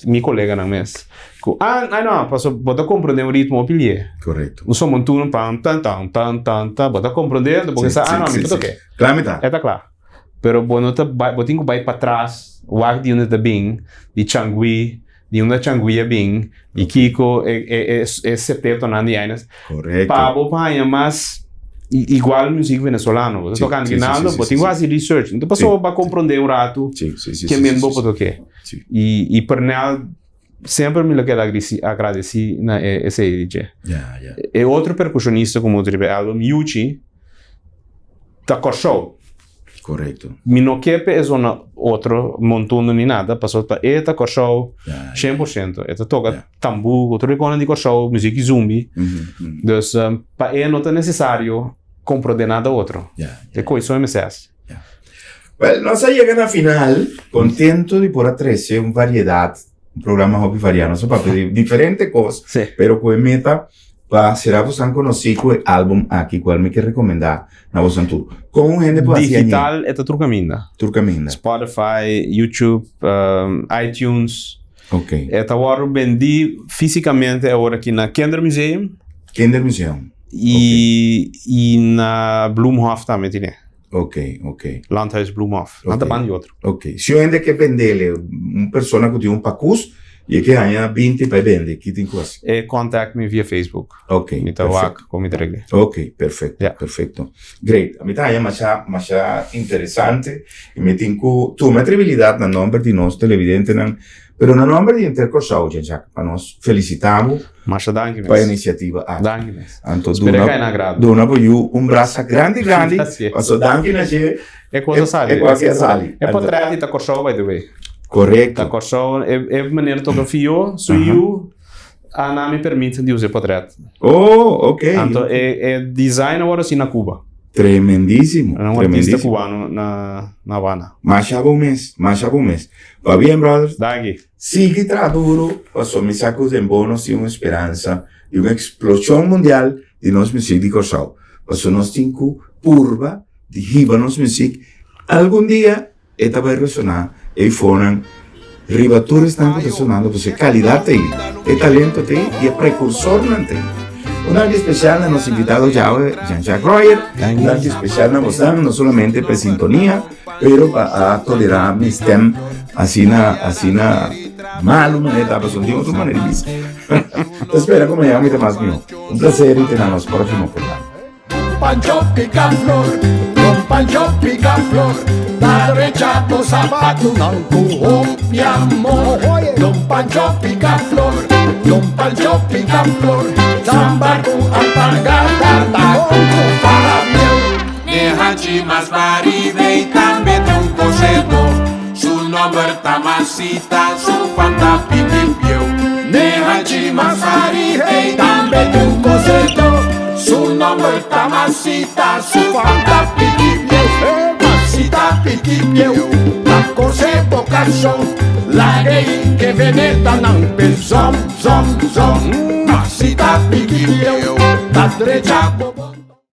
mi koleganan mes ku ah ai no paso bo ta komprondé un ritmo hopi lie. Korekto. Un son montuno tan tan tan tan tan tan bo ta komprondé anto bo sa ah no mi por toke. Kla mi ta. E ta kla. Pero bo no ta bai bo tin ku bai patras wak di unda ta bin di changui di unda changui a bin di kiko e e e e septetonan di aina. Korekto. Pa bo por haña mas igual muzik venezolano. Bo ta toka aguinaldo bo tin ku hasi research. No ta pasobra bo a komprondé un ratu ke men bo por toke. Sí. I, i Pernell semper mi lo keda agresi, agradeci na e, esei di dje. Ja, ja. E otro percusionista ku mutu riba e album, Yuchi, ta Kòrsou. Korekto. Mi no ke pa e zona otro montundo ni nada, pasobra pa e ta Kòrsou Ja, ja. 100%. E ta toka Ja. tambú, otro rikonan di Kòrsou, muzik di zumbi. Mhm, mhm. Dus pa e no ta nesesario komprondé nada otro. Ja, E koe so e mester hasi. Wel, nos a yega na final, contento di por a trece un variedad, un programa hopi variado, nos a papia di diferente cos, Sí. pero cu e meta pa sera bosan conoci cu e album aki, cual mi ke recomenda na bosan tur. Con un hende por haci añe? Digital e ta tur caminda. Tur caminda. Spotify, YouTube, um, iTunes. Ok. E ta wordo bendi fisicamente awor aki na Kindermuseum. Kindermuseum. Y, y na Bloemhof tambe tine. Ok, ok. Landhuis Bloemhof. Nan ta Ok. ban di otro. Ok. Si un hende ke bendele, un persona ku tin un pakus, i e ke haña binti pa e bende, ki tin ku hasi? E contact mi via Facebook. Ok, Mi ta perfecto. wak kon mi ta regle. Ok, perfecto, Ja. perfecto. Great. A mi ta haña masha, masha interesante i mi tin ku tuma e tribilidat na nomber di nos televidentenan, pero na nomber di henter Kòrsou, Jean-Jacques, pa nos felisitá bo Masha danki mes. Pa e iniciativa aki. Danki mes. Anto Spera duna, kai na agrado. duna bo yu un brasa grandi grandi. Así es. Paso danki na dje. E cosa sali. E cosa sali. E portret ta Kòrsou by the way. Korekto. Ta Kòrsou e e meneer toka fio su yu a na mi permit di usa e portret. Oh, ok. Anto e e design a wòrdu hasi na Cuba. Tremendísimo. Un artista Tremendísimo. cubano na na Habana. Masha bon mes, masha bon mes. Pabien brothers. Danki. Sigui traha duru pasobra mi sa ku den bo nos tin un speransa di un eksploshon mundial di nos muzik di Kòrsou. Pasobra nos tin ku purba di hiba nos muzik. Algun dia e ta bai resoná ei fonan riba tur esnan ku ta sonando pasobra e kalidat ta ei, e talento ta ei i e prekursornan ta ei. Un danki especial na nos invitado djawe, Jean-Jacques Royer. Un danki especial na bosnan, no solamente pa e sintonia, pero pa a tolera mi stem asina, asina malu manera ta, pasobra no tin otro manera di bisa. Ta spera ku mañana mi ta mas mihó. Un placer di tena nos próximo programa. Pancho Picaflor, Don Pancho Picaflor, ta drecha bo sapatunan ku hopi amor. Don Pancho Picaflor, Don Pancho Picaflor, samba ku alpargata ta bon ku farabieu. Ne hachi mas baribe y tambe ta un cosedó. Su nomber ta Masita, su fam ta piki bieu. Ne hachi mas baribe y tambe ta un cosedó. Su nomber ta Masita, su fam ta piki bieu. Eh, Masita piki bieu, ta cose bo carson. Laga i ke veneta nan pe zom, zom, zom. Masita piki bieu, ta drecha bo.